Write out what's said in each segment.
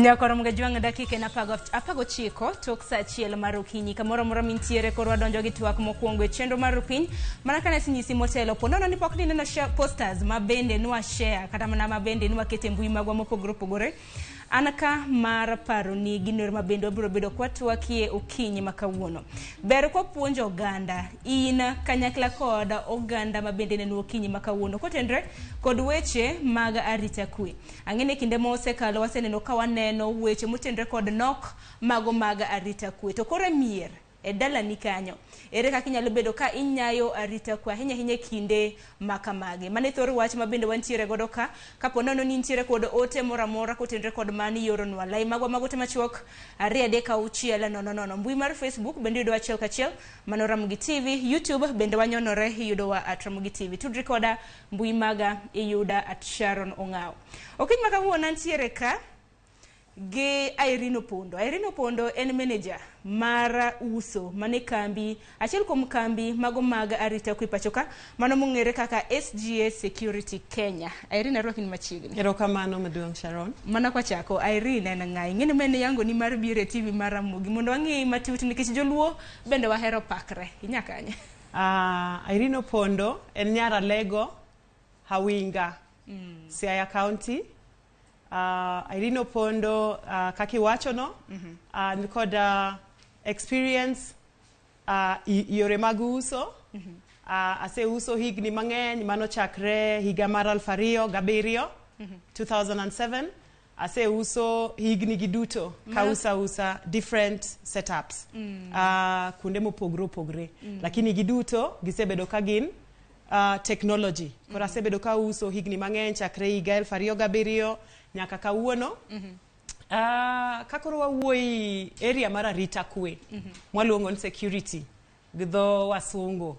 Nyakoro Mgajwang' dakika en 19 tok saa 1 mar okinyi. Kamoro amora mintiere koro wadonjo gi twak mokwongo e chenro mar piny. Mana kane asenyisi motelo, po nono ni pok nineno posters ma bende nwa share kata mana ma bende nwa keto e mbui magwa mopogore opogore. An ka mar paroni gino ma bende wabiro bedo kwatwakie okinyi ma kawuono. Ber kwapuonjo oganda, in kanyakla kod oganda ma bende neno okinyi ma kawuono kotenre kod weche mag arita kwe. Ang'e ni kinde ma osekalo waseneno ka waneno weche motenre kod nok mago mag arita kwe. To koro e mier, e dalani kanyo, ere kaka inyalo bedo ka inyayo arita kwe ahinya ahinya e kinde ma kamagi? Mano e thor wach ma bende wantiere godo ka. Kapo nono ni intiere kod ote moro amora kotenre kod mani, ioronwa. Lai magwa mag ote machuok 23600. Mbui mar Facebook bende iyudowa achiel kachiel, mano Ramogi TV. YouTube bende wanyonore, iyudowa at Ramogi TV. Tudri koda mbui maga, iyuda at Sharon Ong'aw. Okinyi ma kawuono antiere ka gi Irene Opondo. Irene Opondo en manager mar uso mane kambi, achiel kuom kambi mago mag arita kwe pacho ka, mano mong'ere kaka SGA Security Kenya. Irene, arwaki ni machiegni. Erokamano maduong' Sharon. Mana kwachako, Irene en ng'a? Ing'eni ma en yango ni mar biro e TV mar Ramogi mondo wang'i matut nikech joluo bende wahero pakre. Inya kanye? Irene Opondo en nyar Alego, Hawinga, Siaya County. Irene Opondo, kaka iwachono, nikod experience yore mag uso. Aseuso higni mang'eny, mano chakre higa mar 2007, 2007. Aseuso higni gi duto, kausa usa different setups, kuonde mopogre opogre. Lakini giduto gisebedo ka gin technology. Koro asebedo ka uso higni mang'eny chakre higa 2007 nyaka kawuono. Ka koro wawuoyi area mar arita kwe, mwaluongo ni security gi dho wasungu.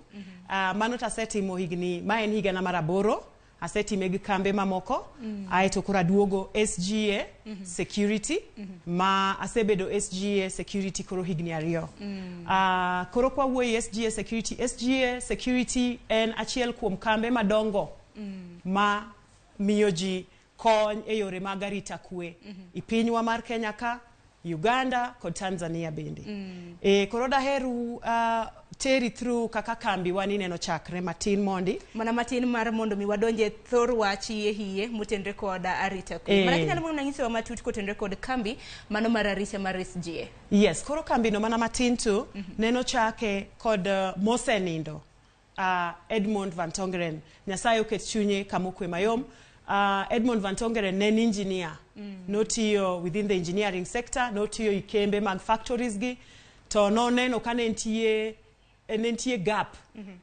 Mano tasetimo higni, ma en higana mar 8, asetime gi kambe mamoko, aeto koro aduogo SGA Security, ma asebedo SGA Security koro higni 2. Koro kwa wuoyi SGA Security, SGA Security en achiel kuom kambe madongo ma miyo ji kony e yore mag arita kwe i pinywa mar Kenya ka, Uganda kod Tanzania bende. Koro daher teri through kaka kambi wa ni neno chakre matin mondi. Mana matin mar mondo mi wadonje thor wach iye hiye motenre kod arita kwe. Mana kinyalo mondo nyisowa matut kotenre kod kambi mano mar arita mar SGA. Yes, koro kambi no mana matin tu neno chake kod mosenindo. Edmond Van Tongeren, Nyasaye oket chunye kama okwe mayom. Edmond Van Tongeren ne en engineer. Notiyo within the engineering sector, notiyo i kembe mag factories gi, to noneno ka ne nitie gap,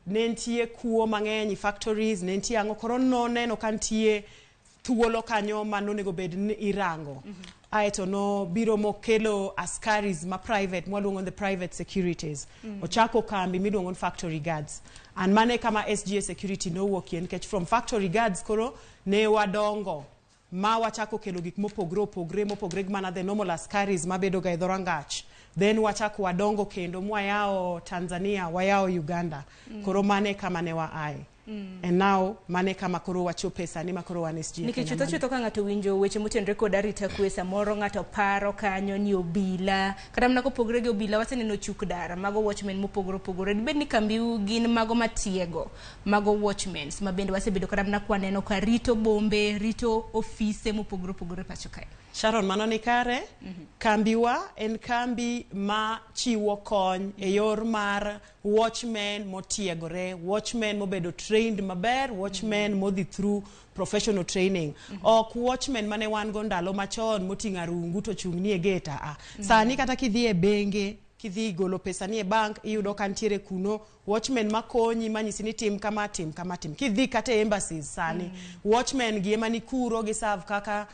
ne nitie kuo mang'eny i factories, ne nitie ang'o, koro noneno ka nitie thuolo kanyo ma nonego bed ni irango. Aeto nobiro mokelo askaris ma private, mwaluongo ni the private securities. Ochako kambi miluongo ni factory guards. And mano e kama SGA Security nowuokie, nikech from factory guards koro ne wadongo ma wachako kelo gik mopogre opogre mopogre gi mana the normal askaris mabedo ga e dho rangach. Then wachako wadongo kendo mwayawo Tanzania, wayawo Uganda. Koro mano e kama ne waaye. And now mane kama koro wachope sani ma koro wan SGA Nikech Kenya chutho mano. Chutho ka ng'ato winjo weche motenore kod arita kwe, samoro ng'ato paro kanyo ni obila, kata mana kopogore gi obila waseneno chuk dara mago watchmen mopogore opogore. Dibed ni kambiu gin mago matiego mago watchmen ma bende wasebedo kata mana kwaneno ka rito bombe, rito ofise mopogore opogore pacho kae? Sharon, mano ni kare. Kambiwa en kambi ma chiwo kony e yor mar watchmen motiegore, watchmen mobedo trained maber, watchmen modhi through professional training. Ok watchmen mane wan go ndalo machon moting'o arungu to chung' ni e gate a. Sani kata kidhi e bengi, kidhi golo pesa ni e bank, iyudo ka nitiere kuno watchmen makonyi manyisi ni tim kama, tim kama, tim. Kidhi kata e embassies sani, watchmen gi ema ni kuro gi serve kaka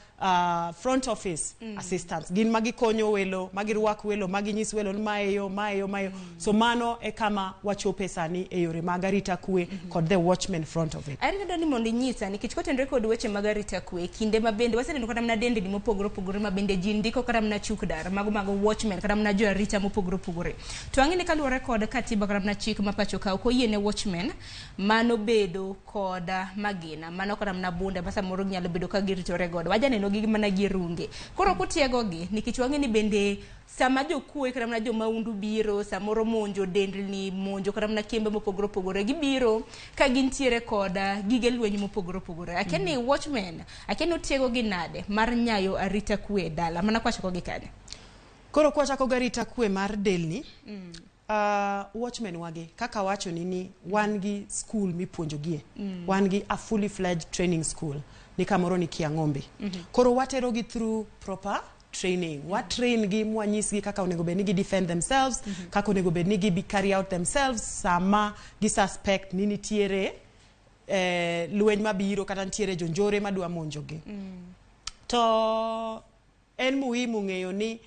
front office assistants. Gin magikonyo welo, magirwak welo, maginyis welo ni mae yo, mae yo, mae yo. So mano e kama wachope sani e yore mag arita kwe kod the watchmen front of it. Irene, adwa ni mondo inyisa, nikech kotenore kod weche mag arita kwe, kinde ma bende waseneno kata mana dendni mopogore opogore ma bende ji ndiko kata mana chuk dar mago mago watchmen kata mana jo arita mopogore opogore, to ang'e ni kaluwore kod katiba kata mana chik ma pacho ka ok oyiene watchmen mano bedo kod magina mano kata mana bunde ma samoro ginyalo bedo ka giritore godo. Wajaneno gi mana gi runge. Koro kutiegogi, nikech wang'e ni bende sama jokuoe kata mana jomaundu biro samoro monjo dendni, monjo kata mana kembe mopogore opogore, gibiro ka gintiere kod gige lweny mopogore opogore. Akia ni watchmen, akia ni utiegogi nade mar nyayo arita kwe e dala, mana kwachako gi kanyo. Koro kwachako gi arita kwe mar delni, watchmen wagi kaka wachoni ni wan gi school mipuonjogie. Wan gi a fully fledged training school ni kamoro ni Kiang'ombe. Koro waterogi through proper training. Wa train gi mwanyisgi kaka onego bed ni gi defend themselves, kaka onego bed ni gi be carry out themselves sama gi suspect ni nitiere lweny mabiro kata nitiere jonjore madwa monjogi. To en muhimu ng'eyo ni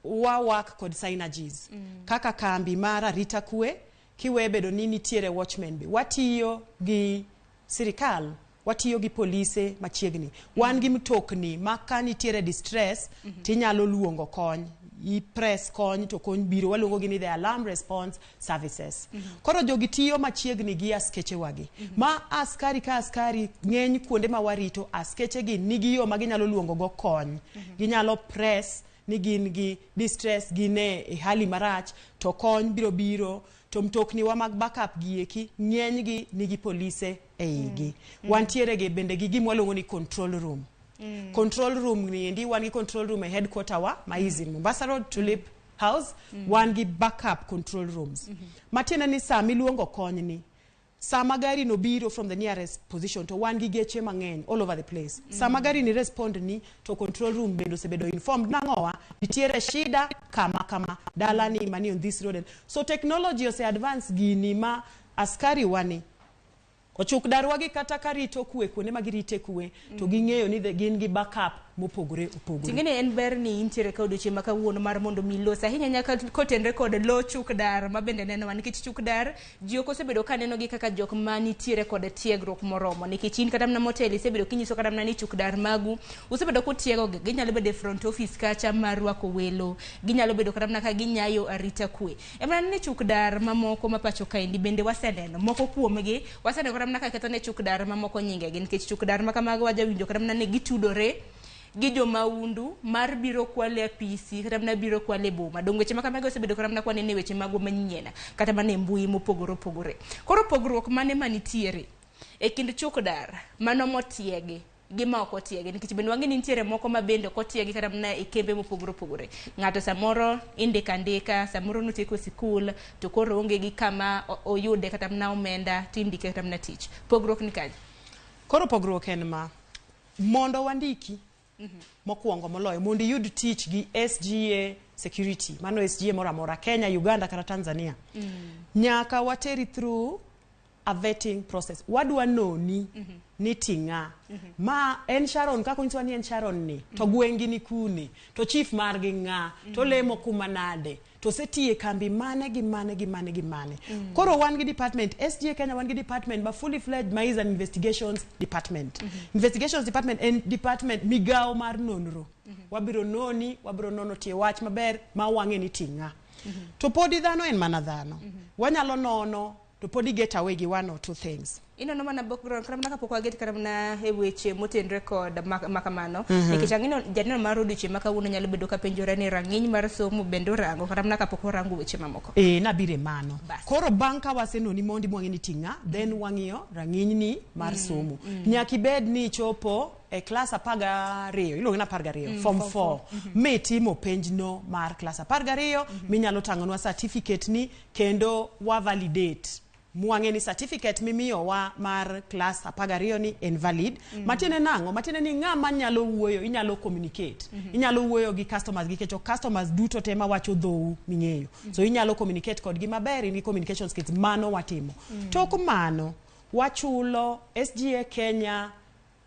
wa work kod synergies. Kaka kambi mar arita kwe, kiwe bedo ni nitiere watchmen be, watiyo gi sirikal, watiyo gi polise machiegni. Wan gi mtokni ma ka nitiere distress, tinyalo luongo kony. I press kony to kony biro, waluongo gi ni the alarm response services. Koro jogi tiyo machiegni gi askeche wagi. Ma askari ka askari ng'eny kuonde ma warito, askeche gi nigi yo ma ginyalo luongo go kony. Ginyalo press ni gin gi distress, gin e hali marach, to kony biro biro, to mtokni wa mag backup gi eki ng'eny gi nigi polise e igi. Wantiere gi bende gi gima waluongo ni control room. Control room ni endi wan gi control room e headquarter wa ma is in Mombasa Road, Tulip House. Wan gi backup control rooms. Matiende ni sama iluongo kony ni, sama gari no biro from the nearest position to wan gi geche mang'eny all over the place. Sama gari ni respond ni to control room bende osebedo informed nang'owa nitiere shida kama kama dala ni mani on this road. So technology ose advance gini ma askari wani ochuk darwagi kata karito kwe kuonde ma girite kwe to ging'eyo ni gin gi backup mopogore opogore. Ting'eni en ber ni intiere ka odiochieng' ma kawuono mar mondo mi los ahinya nyaka kotenre kod lo chuk dar ma bende nenowa, nikech chuk dar ji ok osebedo ka nenogi kaka jok ma nitiere kod tiegruok moromo, nikech in kata mana motelo isebedo kinyiso kata mana ni chuk dar magu usebedo kutiegogi, ginyalo bedo e front office kacha mar rwako welo, ginyalo bedo kata mana ka ginyayo arita kwe. Ema ni chuk dar mamoko ma pacho kaendi bende waseneno moko kuomgi, waseneno kata mana ka ketho ne chuk dar mamoko nyingegi, nikech chuk dar ma kamago wajawinjo kata mana ni gitudore gi jomaundu mar biro kwale apisi kata mana biro kwale boma. Donge weche ma kamago osebedo kata mana kwanene e weche magwa manyien kata mana e mbui mopogore opogore. Koro pogruok mane manitiere e kind chuk dar mano motiegi gi ma ok otiegi, nikech bende wang'e ni nitiere moko ma bende ok otiegi kata mana e kembe mopogore opogore. Ng'ato samoro indiko andika, samoro notieko sikul to koro onge gi kama oyude kata mana omenda tindike kata mana tich. Pogruok ni kanye? Koro pogruok en ma, mondo wandiki mokwongo moloyo mondo iyud tich gi SGA security, mano SGA moro amora, Kenya, Uganda kata Tanzania, nyaka wateri through a vetting process. Wadwa noni ni ting'a ma en Sharon kaka onyisowa ni en Sharon ni to gweng'gi ni kune, to chief margi ng'a, to lemo kuma nade, to osetiye kambi mane gi mane gi mane gi mane. Koro wan gi department SGA Kenya, wan gi department ma fully fledged ma is an investigations department. Investigations department en department migawo mar nonro. Wabiro noni, wabiro nono tie wach maber ma wang'e ni ting'a. To podi dhano en mana dhano. Wanyalo nono to podi get away gi one or two things. Inono mana background kata mana kapok waget kata mana e weche motenre kod makamano, nikech ang'eno janeno mar odiochieng' ma kawuono nyalo bedo ka penjore ni rang'iny mar somo bende orango kata mana kapok orango weche mamoko. E, nabiro e mano. Bas. Koro bang' ka wasenoni mondi mwang'e ni ting'a, then wang'iyo rang'iny ni mar somo. Nyaka ibed ni ichopo e klas 12, iluonge ni 12, form form 4, mitimo penjno mar klas 12, minyalo tang'onwa certificate ni kendo wa validate mwang'e ni certificate mimiyowa mar klas 12 ni en valid. Matiende nang'o? Matiende ni ng'ama nyalo wuoyo, inyalo communicate, inyalo wuoyo gi customers nikech ok customers duto te mawacho dhou ming'eyo, so inyalo communicate kodgi maber, in gi communication skills. Mano watimo. Tok mano wachulo SGA Kenya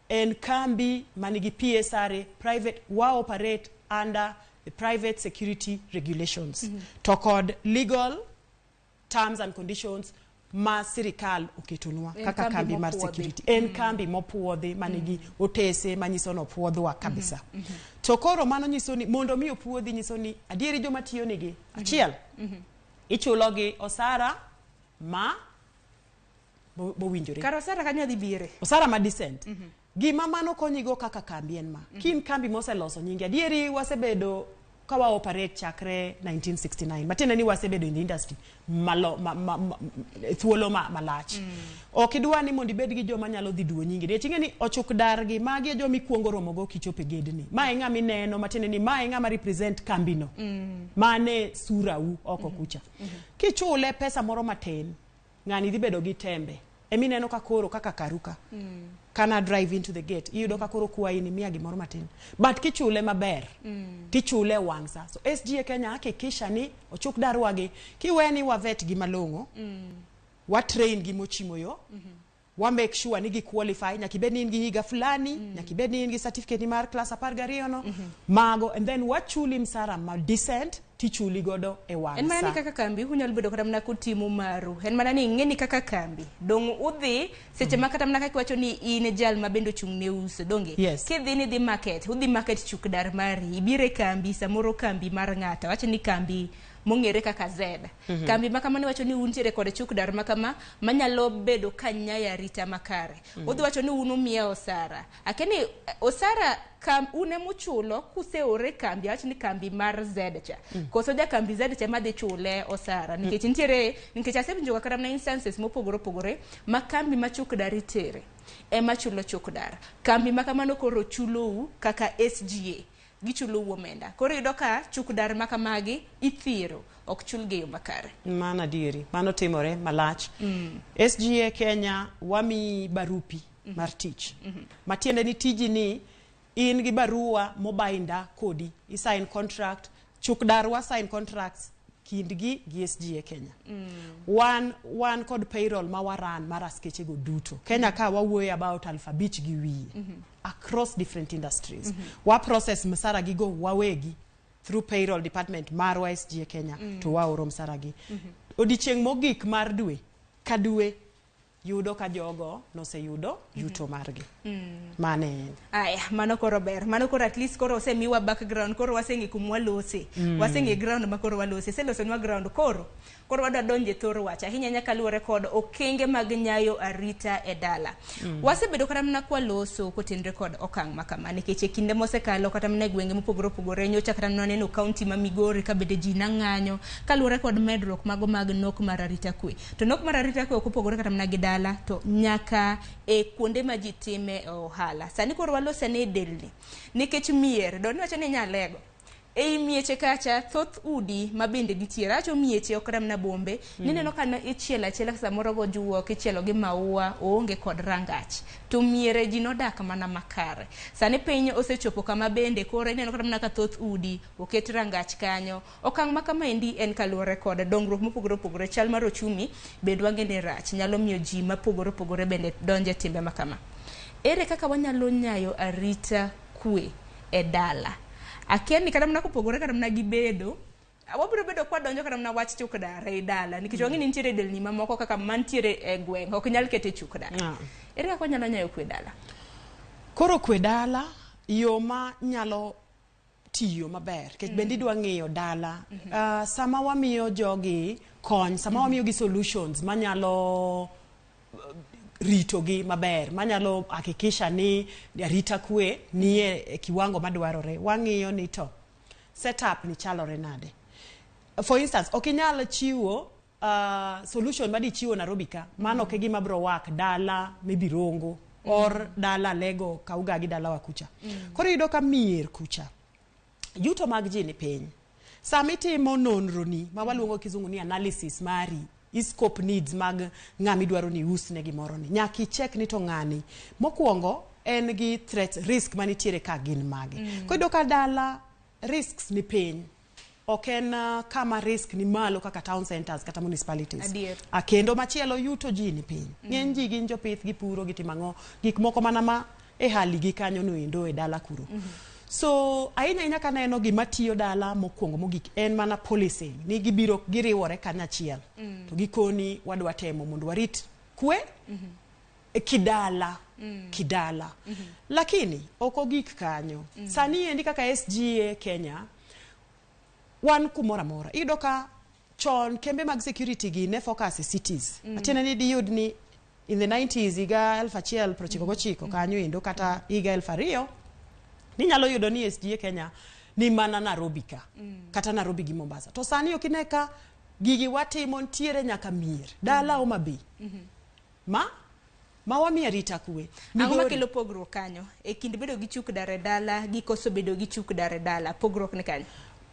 en kambi manigi PSRA private, wa operate under the private security regulations to kod legal terms and conditions ma sirikal oketonwa En kaka kambi kambi mar mopuodhi. security. En kambi mopuodhi manigi otese manyiso ni opuodhwa kabisa. To koro mano nyiso ni mondo mi opuodhi nyiso ni adieri joma tiyo nigi achiel ichulogi osara ma Mowinjore. Kar osara kanyo dhi bire. Osara ma decent. Gima mano konyigo kaka kambi en ma. Kin kambi moseloso nyinge, adieri wasebedo ka wa operate chakre 1969, matiende ni wasebedo in the industry malo, ma, thuolo malach. Ok idwa ni mondo ibed gi joma nyalo dhi duo nyingi, nikech ing'e ni ochuk dargi magi e joma ikuongo romogo kichopo e gedni. Ma e ng'ama ineno, matiende ni ma e ng'ama represent kambino. Mane surau oko kucha. Kichule pesa moro matin, ng'ani dhi bedo gi tembe. Emineno ka koro kaka karuka. Kana drive into the gate, iyudo ka koro kwayi ni miya gimoro matin. But kichule maber, tichule wang' sa. So SGA Kenya hakikisha ni ochuk darwagi, kiweni wavet gi malong'o, wa train gi mochimo yo, wa make sure ni gi qualify. Nyaka ibed ni in gi higa fulani, nyaka ibed ni in gi certificate ni mar class 12 no, mago, and then wachuli msara ma decent, tichuli godo e wang' En mana ni sa. Kaka kambi unyalo bedo kata mana kutimo maru, en mana ni ing'e ni kaka kambi dong udhi seche ma kata mana kaka iwacho ni in jal ma bende ochung' ne uso, donge? Yes. Kidhi ni dhi market, udhi market chuk dar mari, ibiro e kambi, samoro kambi mar ng'ato, awach ni kambi mong'ere kaka Z. Kambi ma kamano iwacho ni untiere kod chuk dar ma kama manyalo bedo ka nyayo arita makare. Udhi wacho ni un umiye osara. Akia ni osara kam, un emuchulo kuseore kambi, awach ni kambi mar Z cha. Koso ja kambi Z cha ema dhi chule osara, nikech nitiere, nikech asewinjo kata mana instances mopogore opogore ma kambi ma chuk dar itere ema chulo chuk dar. Kambi ma kamano koro chulou kaka SGA, gichulou omenda. Koro iyudo ka chuk dar ma kamagi ithiero, ok chulgi e yo makare. Mano adieri, mano timore malach. SGA Kenya wamiyi barupi mar tich. Matiende ni tiji ni in gi barua mobainda kodi, i sign contract, chuk dar wa sign contracts kindgi gi SGA Kenya. Wan kod payroll ma waran mar askeche go duto. Kenya ka wawuoyo about 5,500 across different industries. Wa process msara gigo wawegi through payroll department marwa SGA Kenya, to waoro msara gi. Odiechieng' mogik mar dwe ka dwe yudo ka jogo noseyudo yuto margi. Mane en. Aya, mano koro ber. Mano koro at least koro osemiwa background, koro waseng'e kuma walose. Waseng'e ground ma koro walose. Iselosonwa ground koro. Koro wadwa donjo e thor wach. Ahinya ahinya kaluwore kod okenge mag nyayo arita e dala. Wasebedo kata mana kwaloso kotenre kod okang' ma kama, nikech e kinde mosekalo kata mana e gwenge mopogore opogore, nyocha kata mana waneno kaunti ma Migori ka bende ji nang'anyo kaluwore kod medruok mago mag nok mar arita kwe. To nok mar arita kwe ok opogore kata mana gi dala, to nyaka e kuonde ma ji time ohala. Sani koro walose ane e delni, nikech mier, doni wacho ni Nyalego. Ei mieche kacha, thoth udi ma bende nitiere, awacho mieche ok kata mana bombe, nineno ka ichielo achiela samoro go juok, ichielo gi maua, oonge kod rangach. To miere ji nodak mana makare. Sani piny osechopo kama bende koro ineno kata mana ka thoth udi oket rangach kanyo. Okang' ma kamaendi en kaluwore kod dongruok mopogore opogore, chal mar ochumi bende wang'e ni rach, nyalo miyo ji mapogore opogore bende donje timbe ma kama. Ere kaka wanyalo nyayo arita kwe e dala? Akia ni kata mana kopogore kata mana gi bedo, wabiro bedo kwadonjo kata mana wach chuk dar ei dala, nikech wang'e ni nitiere delni mamoko kaka mantiere e gweng' ok nyal kete chuk dar. Ere kaka wanyalo nyayo kwe dala? Koro kwe dala, yo ma nyalo tiyo maber, nikech bende idwa ng'iyo dala. Sama wamiyo jogi kony, sama wamiyogi solutions manyalo ritogi maber, manyalo hakikisha ni arita kwe nie e kiwango madwarore, wang'iyo ni to setup ni chalore nade. For instance, ok inyal chiwo solution madichiwo Nairobi ka, mano ok e gima bro work dala maybe Rongo or dala Lego Kauga gi dalawa kucha. Koro iyudo ka mier kucha, yuto mag ji ni piny. Sama itimo nonro ni, ma waluongo kizungu ni analysis mari, i-scope needs mag ng'ama idwaro ni iusne gimoro ni, nyaka icheck ni to ng'ani, mokwongo en gi threat, risk manitiere ka gin mage. Koro iyudo ka dala risks ni piny. Ok en kama risk ni malo kaka town centers kata municipalities. Kendo machielo, yuto ji ni piny. Ng'eny ji gin jopith, gipuro, gitimo ang'o, gik moko mana ma e hali gi kanyo no endo e dala kuro. So ahinya ahinya kaneno gima tiyo dala mokwongo mogik en mana policing ni gibiro giriwore kanyachiel to gikoni wadwa temo mondo warit kwe e kidala kidala. Lakini ok ogik kanyo. Sani endi kaka SGA Kenya wan kumoro amora. Iyudo ka chon kembe mag security gi ne focus e cities. Matiende ni diyud ni in the 90s, higa 1999 kanyo endo, kata higa 2000, ninyalo yudo ni SGA Kenya ni mana Nairobi ka, kata Nairobi gi Mombasa. To sani ok ine ka gigi watimo ntiere nyaka mier dala Homa Bay ma wamiyo arita kwe. Ang'o Migori. Makelo pogruok kanyo e kind bedo gi chuk dar e dala gi koso bedo gi chuk dar e dala? Pogruok ni kanyo?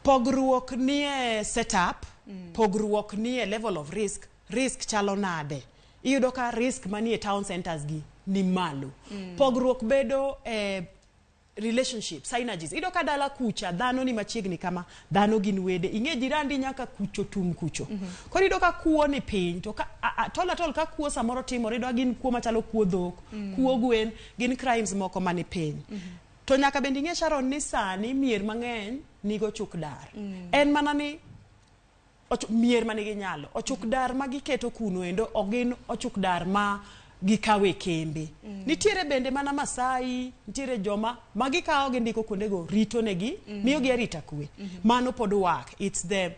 Pogruok nie setup, pogruok nie level of risk. Risk chalo nade? Iyudo ka risk manie town centers gi ni malo. Pogruok bedo e relationship synergies. Iyudo ka dala kucha dhano ni machiegni kama dhano gin wede, ing'e jirandi nyaka kucho tum kucho. Koro iyudo ka kuo ni piny to ka tol atol ka kuo samoro timore, iyudo ka gin kuo machalo kuo dhok, kuo gwen, gin crimes moko mani piny. To nyaka bende ing'e, Sharon, ni sani mier mang'eny nigo chuk dar. En mana ni mier manigi nyalo ochuk dar ma giketo kuno endo ok gin ochuk dar ma gikawe kembe. Nitiere bende mana Masai, nitiere joma ma gikawo gindiko kuondego, rito negi, miyogi arita kwe. Mano pod work. It's the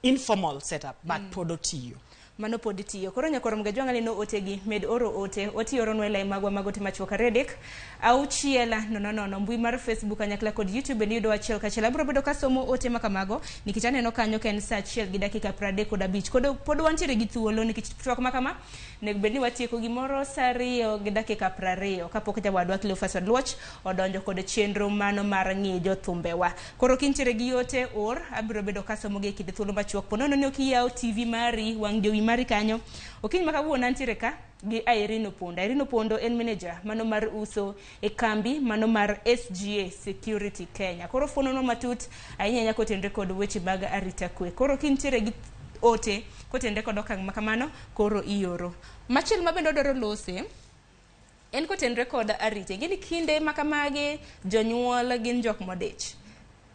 informal setup, but pod otiyo. Mano pod tiyo. Koro nyakwar Mgajwang', aneno otegi, med oro ote oti oronwa e lai magwa mag ote machuok 33600. Mbui mar Facebook kanyakla kod YouTube bende yudo achiel kachiel. Abiro bedo kasomo ote makamago nikech aneno kanyo ka en saa 1:35. Kod pod wantiere gi thuolo nikech twak makama onego bed ni watieko gimoro saa 2:20 kapok jawadwa Cleophas Oluoch odonjo kod chenro mano mar ng'iyo jothumbewa. Koro kintiere gi ote or, abiro bedo kasomogi e kind thuolo machuok. Po nono ni ok iyawo TV mari, wang' jowi mari kanyo. Okinyi ma kawuono antiere ka gi Irene Opondo. Irene Opondo en manager mano mar uso e kambi mano mar SGA Security Kenya. Koro fuonono matut ahinya ahinya kotenre kod weche mag arita kwe. Koro kintiere gi ote kotenre kod okang' ma kamano, koro ioro. Machielo ma bende odwaro lose en kotenre kod arita. Ing'e ni kinde ma kamagi jonyuol gin jok modich.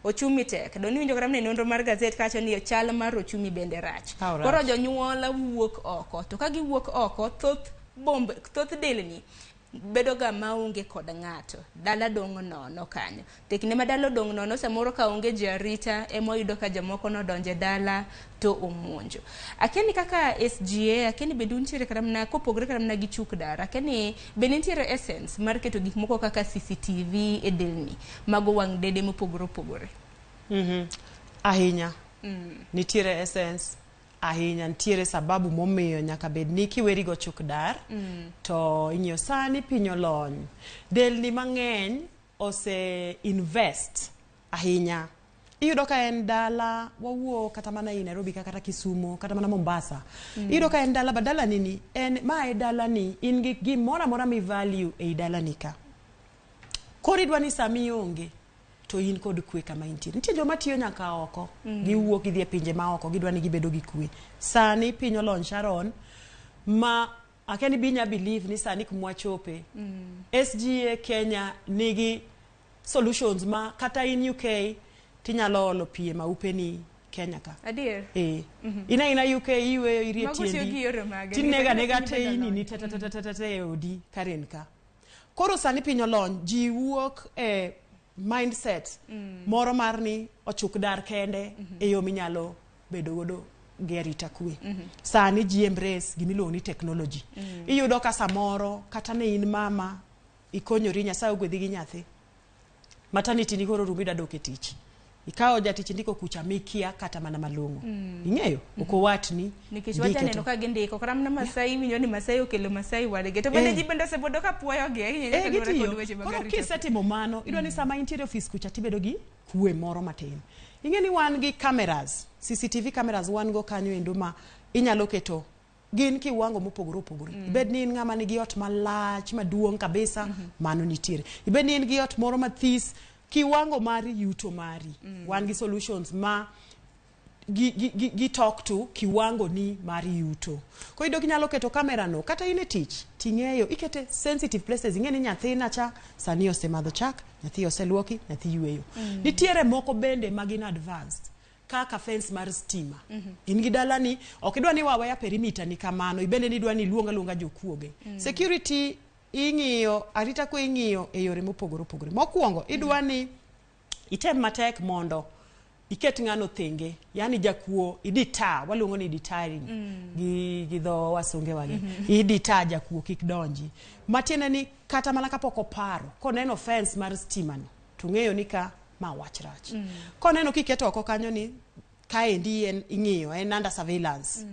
Ochumi tek. Dong' niwinjo kata mana e nonro mar gazet kawacho ni chal mar ochumi bende rach. Ah, rach. Koro jonyuol wuok oko. To ka giwuok oko, thoth bombe, thoth delni bedo ga maonge kod ng'ato. Dala dong' nono kanyo. To e kinde ma dala odong' nono, samoro ka onge jarita, ema oyudo ka jomoko nodonjo e dala to omonjo. Akia ni kaka SGA, akia ni bende untiere kata mana kopogore kata mana gi chuk dar, akia ni bende nitiere essence mar keto gik moko kaka CCTV e delni mago wang' dede mopogore opogore. Ahinya. Nitiere essence ahinya, nitiere sababu momiyo nyaka bed ni kiweri go chuk dar to ing'iyo sani piny olony. Delni mang'eny ose invest ahinya. Iyudo ka en dala, wawuo kata mana ei Nairobi ka, kata Kisumo, kata mana Mombasa. Iyudo ka en dala, ba dalani ni en ma e dalani, in gi gimoro amora mi value ei dalani ka. Koro idwa ni sami ionge to in kod kwe kama intie. Nitie joma tiyo nyaka oko, giwuok gidhi e pinje ma oko, gidwa ni gibedo gi kwe. Sani piny olony, Sharon, ma akia ni binya believe ni sani kumwachope. SGA Kenya nigi solutions ma kata in UK tinyalo olo pi e maupeni Kenya ka. Adier? Eh. Ina ina UK iweyo irie Mago tiyo tiendi. gi yore mage? Tinega nega Nikech piny teyini bende ni te te te te te te e odi karen ka. Koro sani piny olony, ji wuok e mindset moro mar ni ochuk dar kende e yo minyalo bedo godo gi arita kwe. Sani ji embrace gimiluongo ni technology. Iyudo ka samoro kata ne in mama ikonyori, Nyasaye ogwedhi gi nyathi. Maternity ni koro rumo, idwa dok e tich. Ikawo jatich indiko kucha mikia kata mana malong'o. Ing'eyo? Ok owatni. Nikech ndike wacha to. Neno ka gindiko kata mana Masai, iwinjo ni Masai okelo Masai wadgi to bende ji bende osebedo ka puoyogi ahinya kaluwore kod Gitiyo. weche mag Koro arita. kisetimo mano, idwa ni sama intiere e ofis kucha tibedo gi kwe moro matin. Ing'e ni wan gi cameras, CCTV cameras wan go kanyo endo ma inyalo keto gin kiwango mopogore opogore. Ibed ni in ng'ama nigi ot malach maduong' kabisa, mano nitiere. Ibed ni in gi ot moro mathis, kiwango mar yuto mari. Wan gi solutions ma gi talk to kiwango ni mar yuto. Koro iyudo kinyalo keto kamera no kata in e tich ting'eyo ikete sensitive places, ing'e ni nyathina cha sani osemadho chak, nyathi oseluoki, nyathi yweyo. Nitiere moko bende ma gin advanced kaka fence mar stima. In gi dalani ok idwa ni waweya perimeter ni kamano, ibende ni idwa ni iluong aluonga jokuoge. Security ing'iyo, arita kwe ing'iyo e yore mopogore opogore. Mokwongo idwa ni item matek mondo Iket ng'ano thenge, yani jakuo idita, waluongo ni deterring gi dho wasunge wagi. Idita jakuo kik donji. Matiende ni kata mana kapok oparo, koneno fence mar stima ni, to ng'eyo ni ka ma wach rach. Koneno kiketo oko kanyo ni kaendi en ing'iyo, en under surveillance.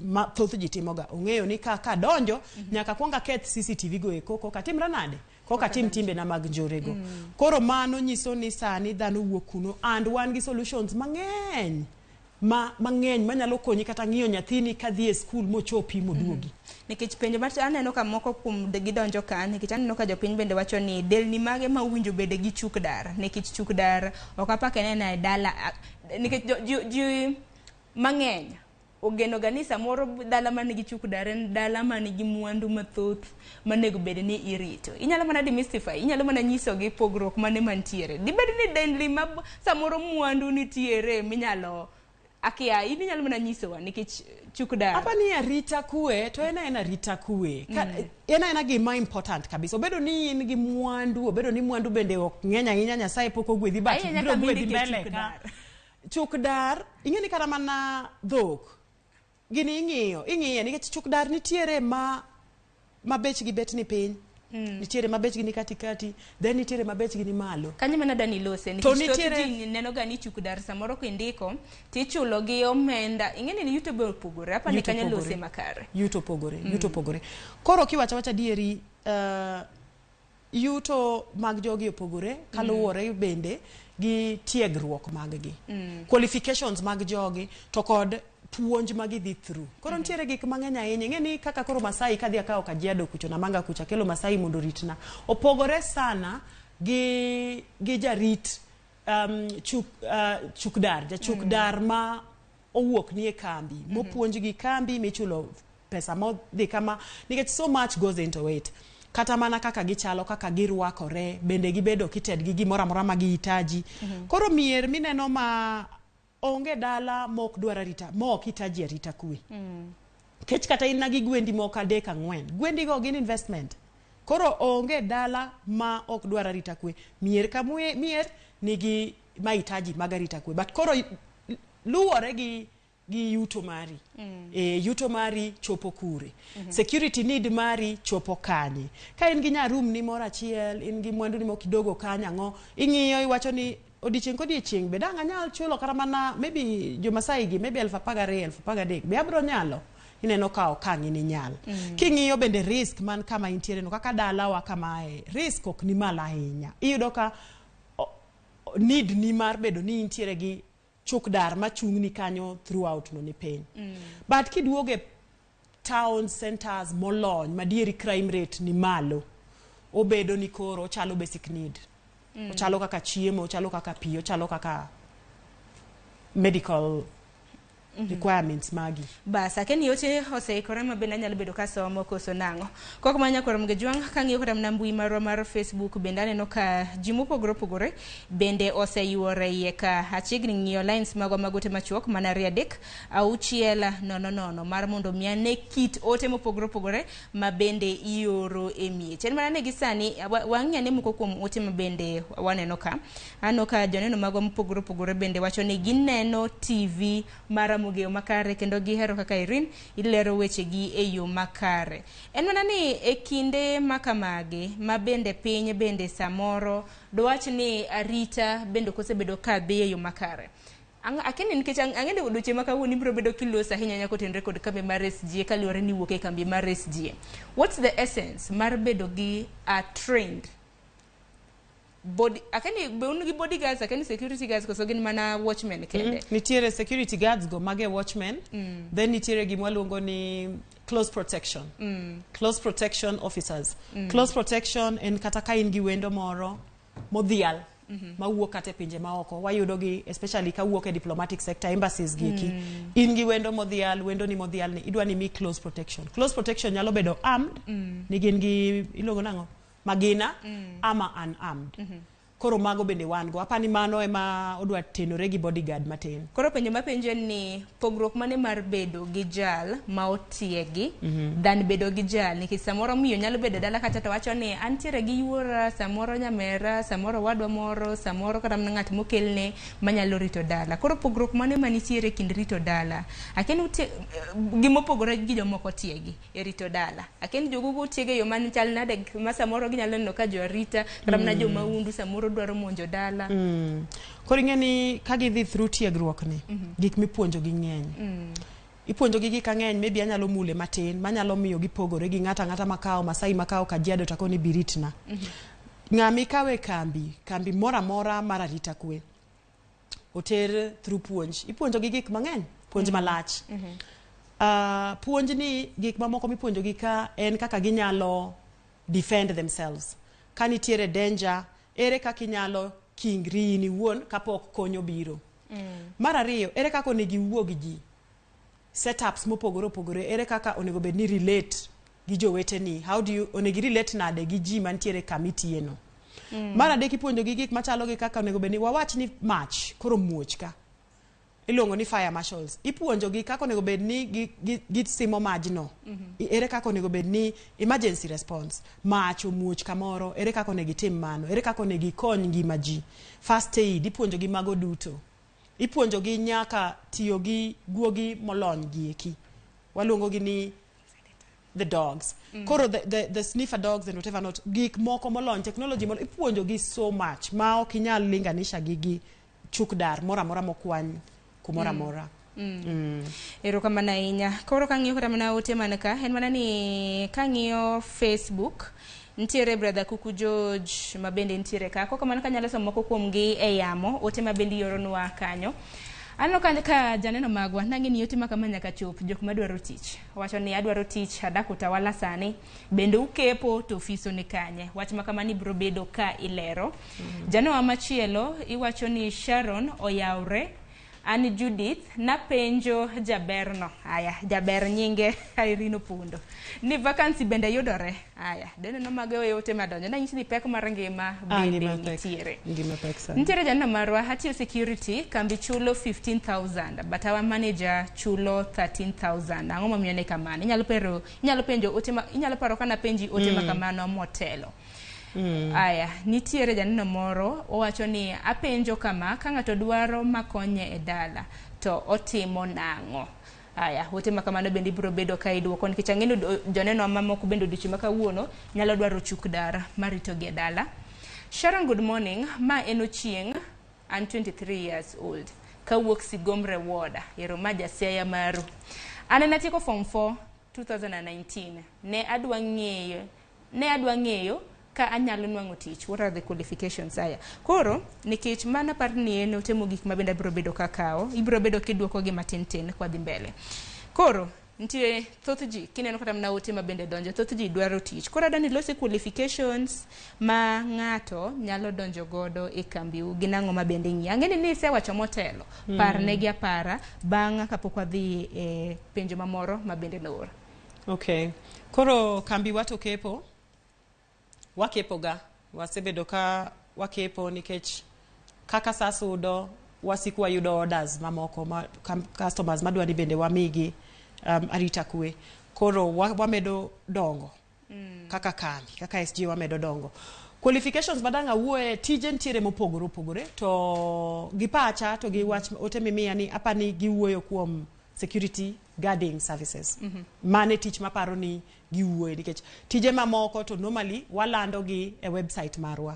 Ma thoth ji timoga. Ong'eyo ni ka kadonjo, nyaka kuong aketh CCTV go eko, koka timra nade? Koka tim timbena mag njorego. Koro mano nyiso ni sani dhano wuok kuno and wan gi solutions mang'eny ma mang'eny manyalo konyi kata ng'iyo nyathini kadhi e skul mochopi moduogi. Nikech penjo mar aneno ka moko kuom gidonjo ka, nikech aneno ka jopiny bende wacho ni delni mage ma owinjo bede gi chuk dar, nikech chuk dar ok apak enena e dala, nikech ji mang'eny ogeno ga ni samoro dala man gi chuk dar en dala man gi mwandu mathoth manego bed ni irito. Inyalo mana demystify, inyalo mana nyisogi pogruok mane mantiere. Dibed ni delni ma samoro mwandu nitiere minyalo akia, in inyalo mana nyisowa nikech chuk dar. Apa ni arita kwe to en aena arita kwe. Ka, En aena gima important kabisa. Obedo ni in gi mwandu, obedo ni mwandu bende ok ng'eny ahinya, Nyasaye pok ogwedhi, but Ahinya biro kama gwedhi indike mbele chuk ka. dar. Chuk dar, ing'e ni kata mana dhok, gini ing'iyo, ing'iye nikech chuk dar nitiere ma bechgi bet ni piny. Nitiere ma bechgi ni katikati, then nitiere ma bechgi ni malo. Kanyo mana dani lose To nikech thoth ji neno ga ni chuk dar samoro kindiko tichulo gi omenda, ing'e ni yuto be opogore, apa ni Yuto kanyo opogore. lose makare. Yuto opogore, yuto opogore. Koro kiwacho wacha adieri, yuto mag jogi opogore kaluwore bende gi tiegruok mag gi. Qualifications mag jogi to kod puonj ma gidhi through. Koro nitiere gik mang'eny ahinya. Ing'e ni kaka koro Masai kadhi akawo Kajiado kucho, Namanga kucho, akelo Masai mondo oritna. Opogore sana gi jarit chuk dar, jachuk dar ma owuok ni e kambi, mopuonj gi kambi, michulo pesa modhi kama, nikech so much goes into it. Kata mana kaka gichalo, kaka girwakore, bende gibedo kited gi gimoro amora ma gihitaji. Koro mier mineno ma onge dala mok dwar arita, mok hitaji arita kwe. Kech kata in na gi gwendi moko adek ang'wen, gwendi go gin investment. Koro onge dala ma ok dwar arita kwe. Mier ka mier nigi mahitaji mag arita kwe. But koro luwore gi yuto mari. Yuto mari chopo kure. Security need mari chopo kanye. Ka in gi nyarum ni moro achiel, in gi mwandu ni moko kidogo kanyo ang'o, ing'iyo iwacho ni odiochieng' kodiochieng' be dang' anyal chulo kata mana maybe jo-Masai gi maybe 12,000, 13,000 be abro nyalo. Ineno ka okang' in inyal. King'iyo bende risk man kama intiere no, kaka dalawa kamae, risk ok ni malo ahinya. Iyudo ka need ni mar bedo ni intiere gi chuk dar machung' ni kanyo throughout no ni piny. But kiduogo e town centers molony, madieri crime rate ni malo, obedo ni koro ochalo basic need. Ochalo kaka chiemo, ochalo kaka pi, ochalo kaka medical requirements magi. Bas, akeni ote oseikore ma bende anyalo bedo kasomo koso nang'o. Kok manya koro Mgejwang' kang'iyo kata mana mbui marwa mar Facebook bende aneno ka ji mopogore opogore bende oseyuore iye ka achiegni ng'iyo lines magwa mag ote machuok mana 23600 mar mondo mi ane kit ote mopogore opogore ma bende ioro e miech. En mana ni gi sani wang'i ane moko kuom ote ma bende waneno ka. Aneno ka joneno magwa mopogore opogore bende wacho ni gineno TV mar Ramogi e yo makare kendo gihero kaka Irene ilero wechegi e yo makare. En mana ni e kinde ma kamagi ma bende piny bende samoro dwach ni arita bende ok osebedo ka dhi e yo makare. Akeni nikech ang'e ni odiochieng' ma kawuono ibiro bedo kiloso ahinya nyaka otenre kod kambi mar SGA kaluwore ni iwuok e kambi mar SGA. What's the essence mar bedo gi a trained body, akeni be un gi bodyguards, akeni security guards koso gin mana watchmen kende? Nitiere security guards go mage watchmen. Then nitiere gima waluongo ni close protection. Close protection officers. Close protection en kata ka in gi wendo moro modhial mawuok kata e pinje maoko, wayudo gi especially kawuok e diplomatic sector, embassies gi eki. In gi wendo modhial, wendo ni modhial ni idwa ni mi close protection. Close protection nyalo bedo armed, ni gin gi iluongo nang'o? Magina, ama unarmed. Koro mago bende wan go. Apani mano ema odwa tenore gi bodyguard matin. Koro penjo mapenjo en ni pogruok mane mar bedo gi jal ma otiegi than bedo gi jal, nikech samoro miyo nyalo bedo e dala kacha to wacho ni antiere gi yuora, samoro nyamera, samoro owadwa moro, samoro kata mana ng'at mokelne manyalo rito dala. Koro pogruok mane manitiere e kind rito dala? Akia ni gimopogore gi jomoko otiegi e rito dala. Akia ni jogogo otieg e yo man chal nade ma samoro ginyalo neno ka jo arita kata mana jo mahundu samoro dwaro monjo dala. Koro ing'e ni ka gidhi through tiegruok ni, gik mipuonjogi ng'eny. Ipuonjogi gik ang'eny, maybe anyalo mule matin, manyalo miyo gipogore gi ng'ato ang'ata makawo Masai, makawo Kajiado to akoni biritna. Ng'ama ikawo e kambi, kambi moro amora mar arita kwe, oter through puonj. Ipuonjogi gik mang'eny, puonj malach. Puonj ni gik mamoko mipuonjogi ka en kaka ginyalo defend themselves. Ka nitiere danger, ere kaka inyalo kingri in iwuon kapok kony obiro. Mar ariyo, ere kaka onego iwuo gi ji. Setups mopogore opogore, ere kaka onego bed ni relate gi joweteni. How do you, onego i relate nade gi ji mantiere kama itiye no. Mar adek, ipuonjogi gik machalo gi kaka onego bed ni wawach ni mach koro muoch ka. Iluongo ni fire marshals. Ipuonjogi kaka onego bed ni gisimo majno. Ere kaka onego bed ni emergency response. Mach omuoch kamoro, ere kaka onego itim mano, ere kaka onego ikony ngima ji. First aid, ipuonjogi mago duto. Ipuonjogi nyaka tiyo gi guogi molony gi eki. Waluongo gi ni the dogs. Koro the sniffer dogs and whatever not, gik moko molony, technology molony, ipuonjogi so much ma ok inyal linganisha gi chukdar moro amora mokwany kumoro amora. Erokamano ahinya. Koro kang'iyo kata mana ote man ka, en mana ni kang'iyo Facebook, nitiere brother Kuku George ma bende nitiere ka. Kok kamano kanyalo somo moko kuomgi e yamo, ote ma bende ioronwa kanyo. Aneno ka janeno magwa nang'e ni ote ma kama nyaka chop jok madwaro tich. Owacho ni adwaro tich, adak Utawala sani, bende ukepo to ofiso ni kanye. Wach ma kamani biro bedo ka ilero. Janowa machielo iwacho ni Sharon oyawre. An Judith, napenjo jaberno. Aya, jaber nyinge Irene Opondo. Ni vacancy bende yudore. Aya, deneno mago e ote madonjo. Nanyisi ni pek mar ngima bende ngima pek. nitiere. Ngima pek sana. Nitiere janeno marwa, atiyo security, kambi chulo 15,000, but our manager chulo 13,000. Ang'o momiyo ne kamano? Inyalo pero, inyalo penjo ote ma, inyalo paro kana penji ote ma kamano motelo. Aya, nitiere janeno moro owacho ni apenjo kama, ka ng'ato dwaro makonye e dala to otimo nang'o? Aya, ote ma kamano bende ibiro bedo ka iduoko nikech ang'e ni joneno mamoko bende odiochieng' ma kawuono nyalo dwaro chuk dar maritogi e dala. Sharon, good morning. Ma en Ochieng', an 23 years old. Kawuok Sigomre Ward, ero ma jasiaya maru. An en atieko form 4 2019. Ne adwa ng'eyo ka anyalo nwang'o tich. What are the qualifications? Aya, koro nikech mano apar ni en ote mogik ma bende abiro bedo kakawo, ibiro bedo kiduoko gi matin tin kwadhi mbele. Koro nitie thoth ji kineno kata mana ote ma bende donjo, thoth ji dwaro tich. Koro adwa ni lose qualifications ma ng'ato nyalo donjo godo e kambiu gin ang'o ma bende ing'iyo. Ang'e ni isewacho motelo, parnegi apara bang' kapok wadhi e penjo mamoro ma bende noor. Okay. Koro kambiwa to kepo, wakepo ga, wasebedo ka wakepo nikech kaka sa sudo wasiko wayudo orders mamoko ma customers madwa ni bende wamigi arita kwe. Koro wamedo dongo kaka kambi, kaka SG wamedo dongo. Qualifications madang' awuoye, tije nitiere mopogore opogore, to gi pacha to gi wach ote mimiya ni apani giwuoyo kuom security guarding services. Mane tich maparo ni giwuoye, nikech tije mamoko to normally walando gi e website marwa.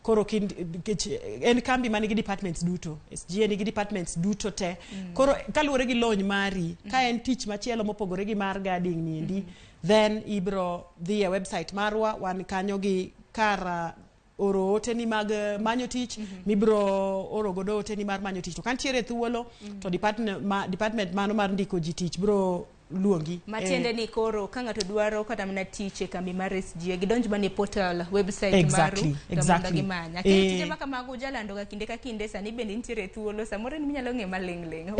Koro nikech en kambi manigi departments duto, SGA nigi departments duto te. Koro kaluwore gi lony mari, ka en tich machielo mopogore gi mar guarding niendi, then ibro dhi e website marwa, wan kanyo gi kar oro oteni mag manyo tich, mibro oro godo oteni mar manyo tich. To ka nitiere thuolo, to department mano mar ndiko ji tich bro luongi. Matiende ni koro ka ng'ato dwaro kata mana tich e kambi mar SGA, gidonj mana e portal website maru to mondo gimany. Akini tije ma kamago ujalando ga kinde ka kinde, sani bende nitiere thuolo, samoro in minyalo ng'e maling' ling'.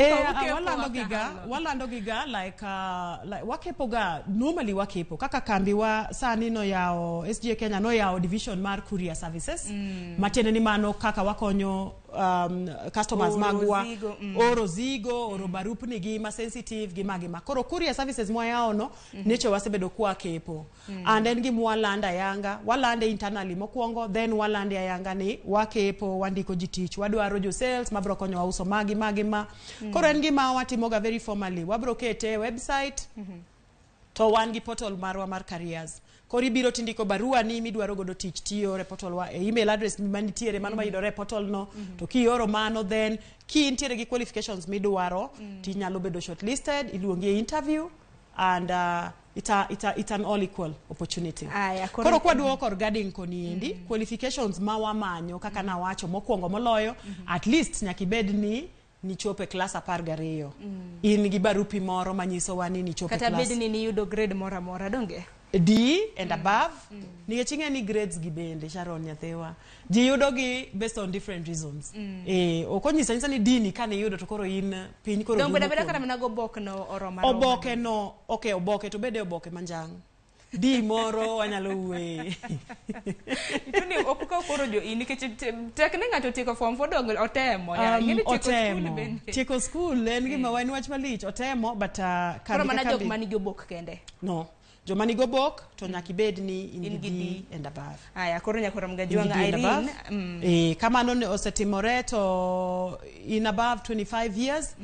Walando giga, walando giga like wakepo ga, normally wakepo kaka kambi wa sani noyawo SGA Kenya noyawo division mar courier services. Matiende ni mano kaka wakonyo customers Oro magwa zigo. Oro zigo, oro barupni gi ma sensitive gi ma gima. Koro courier services mwayawo no nyocha wasebedo kwakepo. And en gima walando ayanga, walande internally mokwongo, then walande ayanga ni wakepo, wandiko ji tich, wadwaro jo sales mabro konyowa uso magi magi ma. Koro en gima watimoga very formally. Wabro kete e website, to wan gi portal marwa mar careers. Koro ibiro tindiko barua ni midwaro godo tich tiore portal wa e email address manitiere mano mayudore e portal no. To kioro mano, then ki intiere gi qualifications midwaro, tinyalo bedo shortlisted, iluongi e interview and it's an all equal opportunity. Aya, koro- Koro kwaduoko regarding koni endi, qualifications ma wamanyo kaka nawacho mokwongo moloyo, at least nyaka ibed ni nichopo e klas 12, in gi barupi moro manyisowa ni nichopo e Kata klas bed ni niyudo grade moro amora, donge? D and above, nikech ing'e ni grades gi bende, Sharon nyathiwa, ji yudo gi based on different reasons. Ok onyisa nyisa ni D ni kaniyudo to koro in piny koro Donge rumo beda beda kuomi. kata mana gobok no oromo aroma. Oboke no, ok, oboke to bede oboke manjang' D moro wanyalo wuoye. Tuni ok ukaw koro jo in nikech tek ne ng'ato tieko form 4, donge otemo ya. Ing'e ni tieko skul Otemo bende. Tieko skul en gima en wach malich, otemo, but Koro kambi mana ka jok kambi manigi obok kende. No, joma nigi obok to nyaka ibed ni in In gi gi D D. and above. Aya, koro nyakora In gi Mgajwang' D and Irene. above. Kamano ne osetimore to in above 25 years,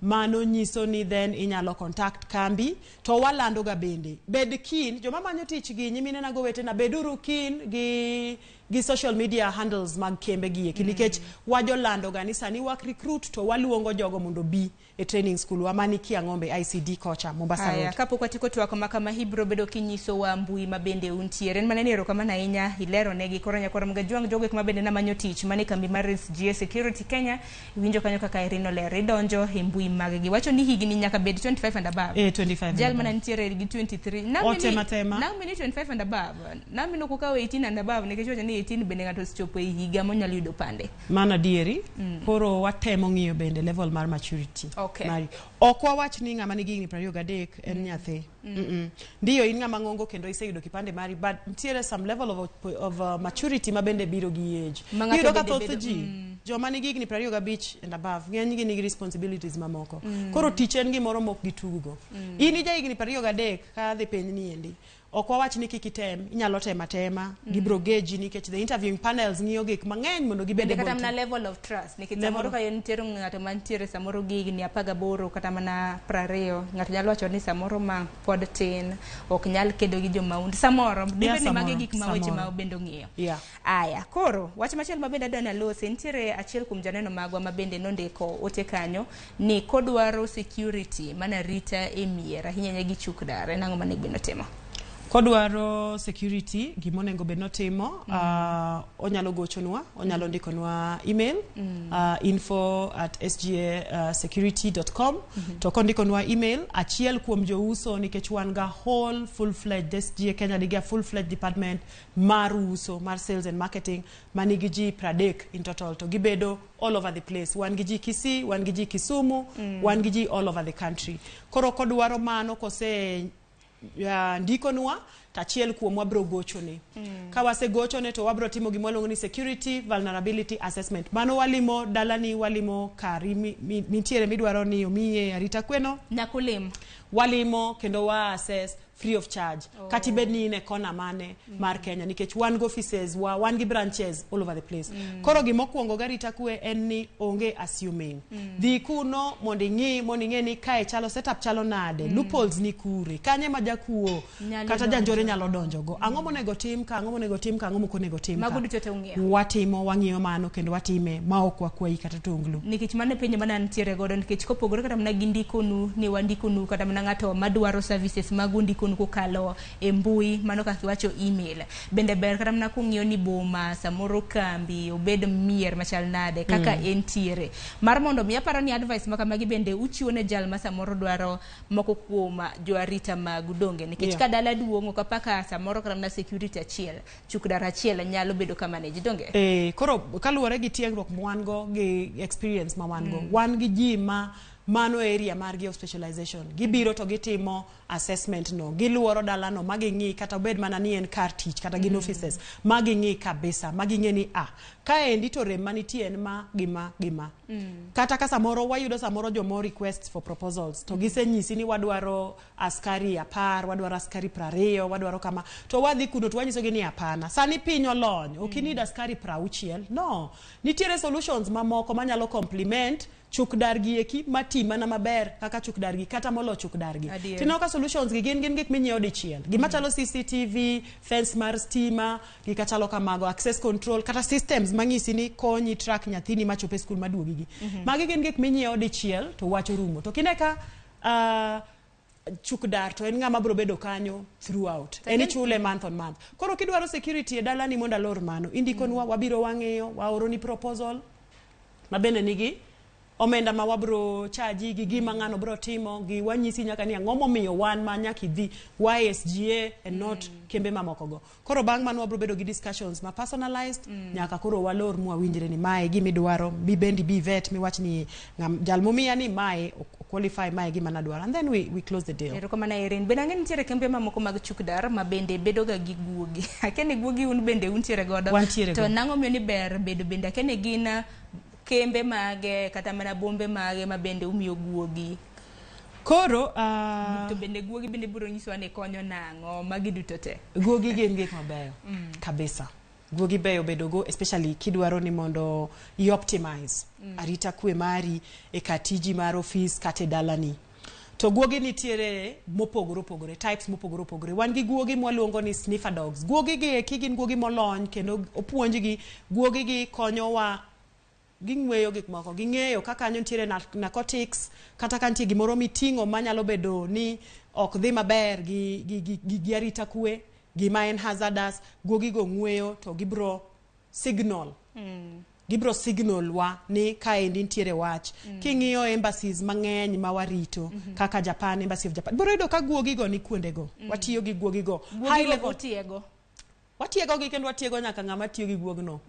mano nyiso ni then inyalo contact kambi to walando ga bende. Bed keen, joma manyo tich gi nyimine go wetena, beduru keen gi social media handles mag kembe gi eki, nikech wajolando ga ni sani wak recruit to waluongo jogo mondo bi e training school wa mani Kiang'ombe ICD kocha Mombasa Aya, Road. kapok watieko twak ma kama, ibiro bedo kinyisowa mbui ma bende untiere. En mana ni erokamano ahinya ilero negi. Koro nyakora Mgajwang', jogo ek ma bende namanyo tich mane kambi mar SGA Security Kenya, iwinjo kanyo kaka Irene olero, idonjo e mbui mag gi. Wacho ni higni nyaka bed 25 and above. 25 and Jal above. mana nitiere gi 23. Nami ni- Otema tema. Nami ni 25 and above. Nami nok okawo 18 and above nikech wacho ni 18 bende ng'ato osechopo e higa monyalo yudo pande. Mano adieri. Koro watemo ng'iyo bende level mar maturity mari. Ok wawach ni ng'ama nigi higni 23 en nyathi. Ndiyo, in ng'ama ng'ongo kendo iseyudo kipande mari, but nitiere some level of maturity ma bende biro gi age. Ma ng'ato Iyudo ka bende thoth bedo- ji joma nigi higni 25 and above, ng'enygi nigi responsibilities mamoko. Koro tich en gimoro mok gitugo. In ija higni 23 ka dhi piny ni endi, ok wawach ni kik item, inyalo temo atema. Gibro geji nikech the interviewing panels ng'iyo gik mang'eny mondo gibed Bende kata able to mana level of trust nikech Level samoro of- ka nitiere ng'ato mantiere samoro gi higni 18 kata mana 20, ng'ato nyalo wacho ni samoro ma pod tin ok nyal kedo gi jomahundu samoro dibed ni magi Samoro, gik ma weche ma samoro. bende ong'iyo. Aya, koro wach machielo ma bende adwa ni alose, nitiere achiel kuom janeno magwa ma bende nondiko ote kanyo ni kodwaro security mana rita e mier ahinya ahinya gi chuk dar, en ang'o manego bed notimo? Kodwaro security, gimonego bed notimo, onyalo gochonwa, onyalo ndikonwa email, info@sgasecurity.com. To kondikonwa email, achiel kuom jouso, nikech wan ga whole full fledged SGA Kenya nigi a full fledged department mar uso, mar sales and marketing, manigi ji 30 in total, to gibedo all over the place. Wan gi ji Kisii, wan gi ji Kisumu, wan gi ji all over the country. Koro kodwaro mano, kose ya, ndikonwa to achiel kuomwa bro gochone. Ka wasegochone to wabro timo gima waluongo ni security vulnerability assessment. Mano walimo dalani, walimo kari mintiere midwaro ni omiye arita kweno. Nyakulim. Walimo kendo wa assess free of charge. Kata ibed ni in e kona mane mar Kenya, nikech wan gi offices wa, wan gi branches all over the place. Koro gimokwongo garita kwe en ni onge assuming. Dhi kuno mondo ing'i, mondo ing'e ni kae chalo setup chalo nade, loopholes ni kure, kanye ma jakuo Nyalo kata janjore donjo. nyalo donjogo, ang'o monego tim ka, ang'o monego tim ka, ang'o mok onego tim Mago ka. duto te ung'iyo. Watimo, wang'iyo mano kendo watime ma ok wakwayi kata tonglo. Nikech mano e penjo mana nitiere godo, nikech kopogore kata mana gi ndikonu ni wandikonu kata mana ng'ato madwaro services magu ndikonu. kun kokalo e mbui mano kaka iwacho email. Bende ber kata mana kung'iyo ni boma samoro kambi obed mier machal nade kaka entiere. Mar mondo mi aparo ni advice ma kamagi bende uchiwo ne jal ma samoro dwaro moko kuom joarita magu donge nikech ka dala duong' ok apaka samoro kata mana security achiel chukdar achiel nyalo bedo ka manage donge. Koro kaluwore gi tiegruok ma wan go gi experience ma wan go, wan gi ji ma mano area margi of specialization. Gibiro to gitimo assessment no, giluoro dalano ma ging'i kata obed mana ni en kar tich kata gin offices ma ging'i kabisa ma ging'e ni a kaendi to rem manitie en ma gi ma gi ma. Kata ka samoro wayudo samoro jomo request for proposals to gisenyisi ni wadwaro askari 10, wadwaro askari 20, wadwaro kama, to wadhi kuno to wanyisogi ni hapana, sani piny olony, ok inid askari 60. No, nitiere solutions mamoko manyalo complement chuk dar gi eki mati mana maber kaka chuk dar gi kata molo chuk dar gi. Tineno ka solutions gi gin gik minyiewo dichiel, gima chalo CCTV, fence mar stima, gik machalo kamago, access control kata systems mang'isi ni konyi track nyathini machopo e skul maduogi gi. Magi gin gik minyiewo dichiel to wach orumo. To kine ka chuk dar to en ng'ama biro bedo kanyo throughout, en ichule month on month. Koro kidwaro security e dalani mondo alor mano, indikonwa, wabiro wang'iyo, waoroni proposal ma bende nigi omenda ma wabro chaji gi gima ng'ano bro timo gi wanyisi nyaka ni ang'o momiyo wan ma nyaka idhi YSGA and not kembe mamoko go. Koro bang' mano wabro bedo gi discussions ma personalized nyaka koro walor mwawinjre ni mae gimidwaro bibendi bi vet miwach ni jal momiya ni mae ok qualify, mae gima nadwaro, and then we close the deal. Erokamano Irene. Bende ang'e ni nitiere kembe mamoko mag chukdar ma bende bedo ga gi guogi. Akia ni guogi un bende untiere godo. Wantiere To go. nang'o miyo ni ber bedo bende akia ni gin kembe mage kata mana bombe mage ma bende umiyo guogi. Koro To bende guogi bende biro nyisowa ni konyo nang'o magi duto te. Guogi gin gik mabeyo kabisa. Guogi beyo bedo go, especially kidwaro ni mondo i optimize arita kwe mari e kar tiji mar ofis kata e dalani. To guogi nitiere mopogore opogore, types mopogore opogore. Wan gi guogi mwaluongo ni sniffer dogs. Guogi gi eki gin guogi molony kendo opuonjgi. Guogi gi konyowa ging'weyo gik moko, ging'eyo ka kanyo nitiere narcotics kata ka nitie gimoro miting'o manyalo bedo ni ok dhi maber gi arita kwe, gima en hazardous. Guogi go ng'weyo to gibro signal, gibro signal wa ni kaendi nitiere wach. King'iyo embassies mang'eny ma warito kaka Japan, Embassy of Japan, biro yudo ka guogi go ni kuondego. Watiyo gi guogi go high Guogi go level. utiego. Watiego gi kendo watiego nyaka ng'ama tiyo gi guogno.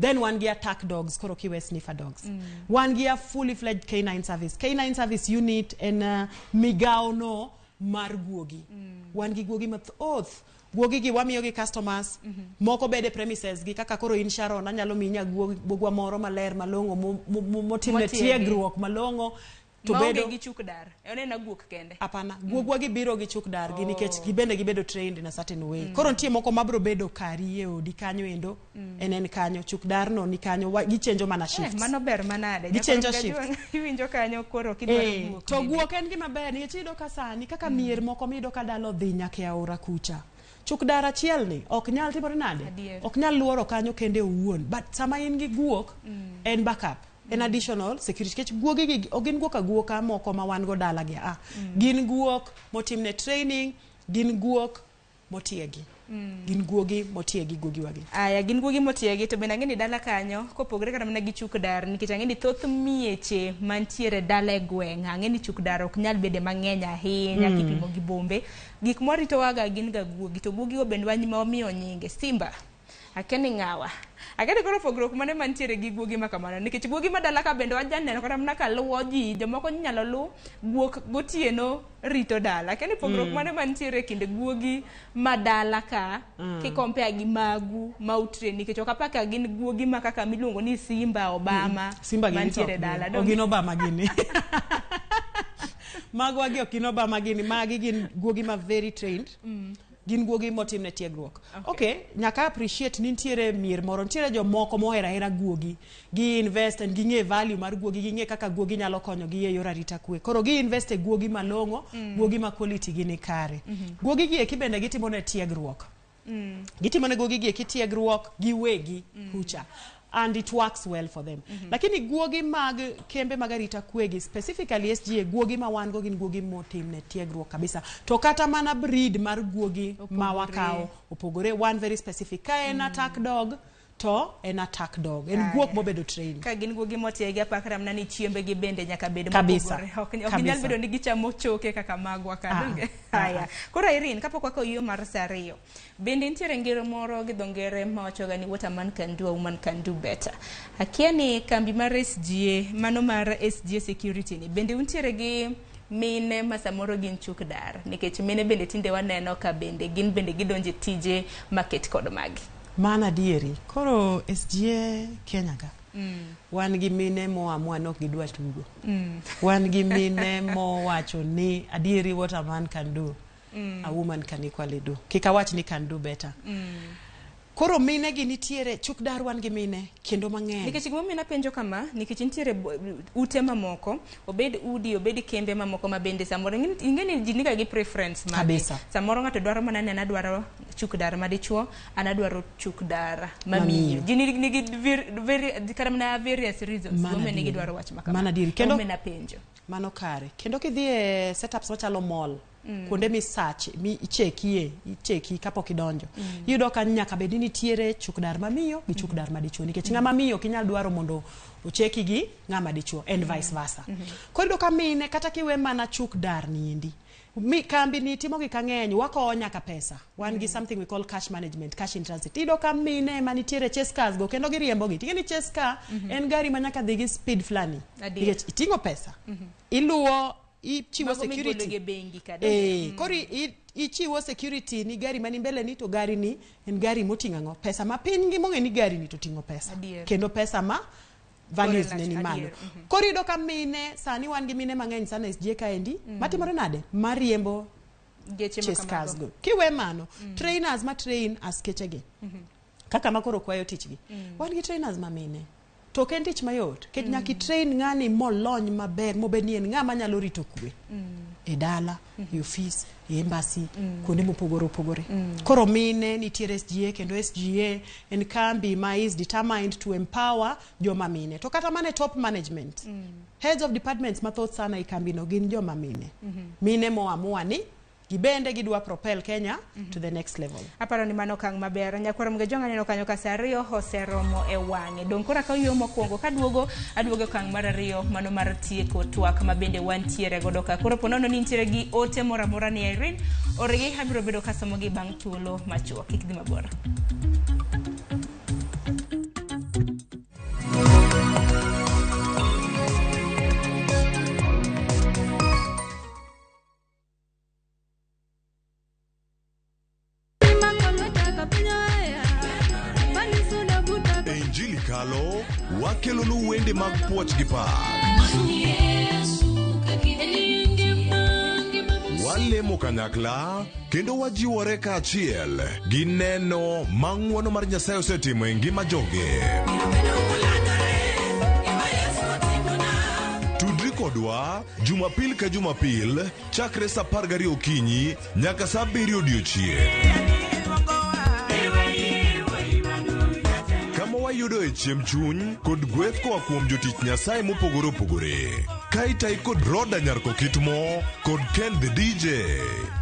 Then wan gi attack dogs. Koro kiwe sniffer dogs, wan gi a fully fledged K9 service. K9 service unit en migawo no mar guogi. Wan gi guogi mathoth. Guogi gi wamiyo gi customers moko bede premises gi kaka koro in Sharon anyalo miyi nyaguogwa moro maler malong'o motimne Motiegi. tiegruok malong'o to Maonge bedo gi chuk dar. En ena guok kende. Hapana, guogwa gi biro gi chuk dar gi nikech gibende gibedo trained in a certain way. Koro nitie moko mabro bedo kari e odi kanyo endo, en kanyo, chuk dar no ni kanyo, gichenjo mana shifts. Mano ber manade. Gichenjo Jakoro shifts. Kajwang', iwinjo kanyo koro kidwaro guok. To bende. Guok en gima ber nikech iyudo ka sani kaka mier moko miyudo ka dala odhi nyaka e aora kucha, chuk dar achiel ni ok nyal timore nade. Ok nyal luoro kanyo kende owuon, but sama in gi guok en backup, en additional security nikech guogi gi ok gin guok aguoka moko ma wan go dala gi a gin guok motimne training, gin guok motiegi, gin guogi motiegi, guogiwagi. Aya, gin guogi motiegi to bende ang'e ni dala kanyo kopogore kata mana gi chuk dar nikech ang'e ni thoth mieche mantiere dala e gweng' ang'e ni chuk dar ok nyal bede mang'eny ahinya kipimo gi bombe. Gik mwaritowaga gin ga guogi to guogigo bende wamiyo nyinge Simba akia ni ng'awa akia ni koro pogruok mane mantiere gi guogi ma kamano nikech guogi ma dala ka bende wajaneno kata mana ka luwo ji jomoko inyalo lu guok gotieno rito dala. Akia ni pogruok mane mantiere e kind guogi ma dala ka kikompea gi magu ma utrain nikech ok apar ka gin guogi ma kaka miluongo ni Simba, Obama Simba gini to mantiere ok dala. gin. Ok gin Obama gini. Magwa gi ok gin Obama gini. Magi gin guogi ma very trained. Gin guogi motimne tiegruok. Okay, nyaka appreciate ni nitiere mier moro, nitiere jomoko mohero ahera guogi. Gi invest and ging'e value mar guogi, ging'e kaka guogi nyalo konyo gi e yor arita kwe. Koro gi invest e guogi malong'o, guogi ma quality gi ni kare. Guogi gi eki bende gitimo ne tiegruok. Gitimo ne guogi gi eki tiegruok giwegi kucha. And it works well for them. Lakini guogi mag kembe mag arita kwe gi, specifically SGA, guogi ma wan go gin guogi motimne tiegruok kabisa. To kata mana breed mar guogi ma Opogore. wakawo opogore. One very specific. Ka en attack dog, to en attack dog. En Aya. guok mobedo trained. Ka gin guogi motiegi, apakra mana ni chiembegi bende nyaka bed Kabisa. mopogore. Ok ginyal Kabisa. bedo ni gichamo choke kaka magwa ka. Ah, Donge? ah, Haya. Koro Irene, kapok wakawo yueyo mar saa 2, bende nitiere ngero moro gi dho ngere mawachoga ni what a man can do, a woman can do better. Akia ni kambi mar SGA, mano mar SGA Security ni, bende untiere gi mine ma samoro gin chuk dar, nikech mine bende tinde waneno ka bende gin bende gidonje tije maket kod magi. Mano adieri. Koro SGA Kenya ka. Wan gi mine moamua ni ok gidwa tugo. Wan gi mine mowacho ni adieri what a man can do, a woman can equally do. Kik awach ni can do better. Koro mine gi nitiere, chuk dar wan gi mine kendo mang'eny. Nikech gimomiyo napenjo kama, nikech nitiere ute mamoko, obed udi, obed kembe mamoko ma bende samoro ing'e ni ji niga gi preference mage. Kabisa. Samoro ng'ato dwaro mana ni an adwaro chuk dar madichuo, an adwaro chuk dar mamiyo. Mamiyo. Ji nigi kata mana various reasons Mano gimomiyo ne adieri. gidwaro wach ma kama. Mano adieri. Kendo- Emomiyo napenjo. Mano kare. Kendo kidhi e setups machalo mall, kuonde misache, mi ichekie, icheki kapok idonjo. Iyudo ka nyaka bed ni nitiere chuk dar mamiyo gi chuk dar madichuo, nikech ng'ama miyo ok inyal dwaro mondo ocheki gi ng'ama dichuo and vice versa. Koro iyudo ka mine kata kiwe mana chuk dar niendi. Mi kambi ni timo gik mang'eny, wakowo nyaka pesa. Wan gi something we call cash management, cash in transit. Iyudo ka mine ema nitiere chase cars go kendo giriembo gi. Ting'e ni chase car en gari ma nyaka dhi gi speed flani. Adier. Nikech iting'o pesa. Iluwo, ichiwo Mago migolo security. gi e bengi ka. Koro ichiwo security ni gari mani mbele ni to gari ni en gari moting'o ang'o? Pesa ma piny gi mong'e ni gari ni to ting'o pesa. Adier. Kendo pesa ma values Kore ne ni lach, malo. adier, Koro iyudo ka mine, sani wan gi mine mang'eny sana SGA kaendi, matimore nade? Mariembo Geche ma chase cars kamago. go. Kiwe mano, trainers ma train askeche gi. Kaka ma koro kwayo tich gi. Wan gi trainers ma mine. To ok en tich mayot. Nikech nyaka i-train ng'ani molony maber, mobed ni en ng'ama nyalo rito kwe. E dala, e ofis, e embassy, kuonde mopogore opogore. Koro mine nitiere SGA kendo SGA en kambi ma is determined to empower joma mine. To kata mana e top management, heads of departments mathoth sana e kambino gin joma mine. Mine moamua ni gibende gidwa propel Kenya to the next level. Aparo ni mano okang' maber. Nyakwar Mgejong aneno kanyo ka saa 2 oseromo e wang'e. Dong' koro akaw yo mokwongo kaduogo aduogo e okang' mar 2 mano mar tieko twak ma bende wantiere godo ka. Koro po nono ni nitiere gi ote moro amora ni Irene, orgi abiro bedo kasomogi bang' thuolo machuok. Kik dhi mabor. E Injili Kalo, wakelonu wende mag puoch gi pak. Walemo kanyakla kendo wajiwore kaachiel gi neno ma ng'wono mar Nyasaye osetimo e ngima joge. Tudri kodwa Jumapil ka Jumapil chakre saa 12 okinyi nyaka saa 7 odiochieng'. Kama wayudoe chiemb chuny kod gweth koa kuom jotich Nyasaye mopogore opogore. Ka itayi kod Roda Nyar Kokitmo kod Ken the DJ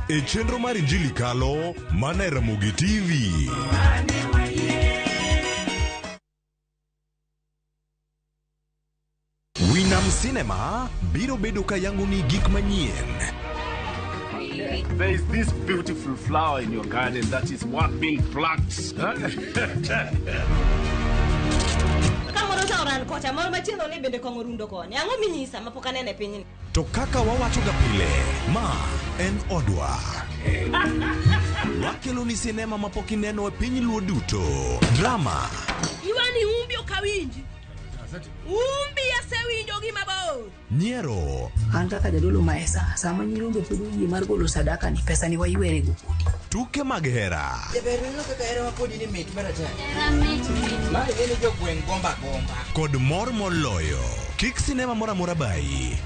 e chenro mar Injili Kalo mana e Ramogi TV. Winam Cinema biro bedo ka yangoni gik manyien. There is this beautiful flower in your garden that is worth being plucked. Kamoro cha oran kocha, moro machielo ni bende kong'o rundo koni. Ang'o minyisa mapok aneno e pinyni? To kaka wawacho ga pile, ma en odwa. Wakelo ni sinema mapok ineno e piny Luo duto. Drama, Iwani umbi ok awinji. Umbi asewinjo gi mabor. nyiero, An kaka jadolo maesa, sama nyirombe pod oyie mar golo sadaka ni pesa ni waywere go kodi. tuke mag hera, Jaber ineno kaka hera ma kodi ni mit maratari. Ma ing'e ni jogweng' gomba gomba. kod mor moloyo. Kik sinema moro amora bayi.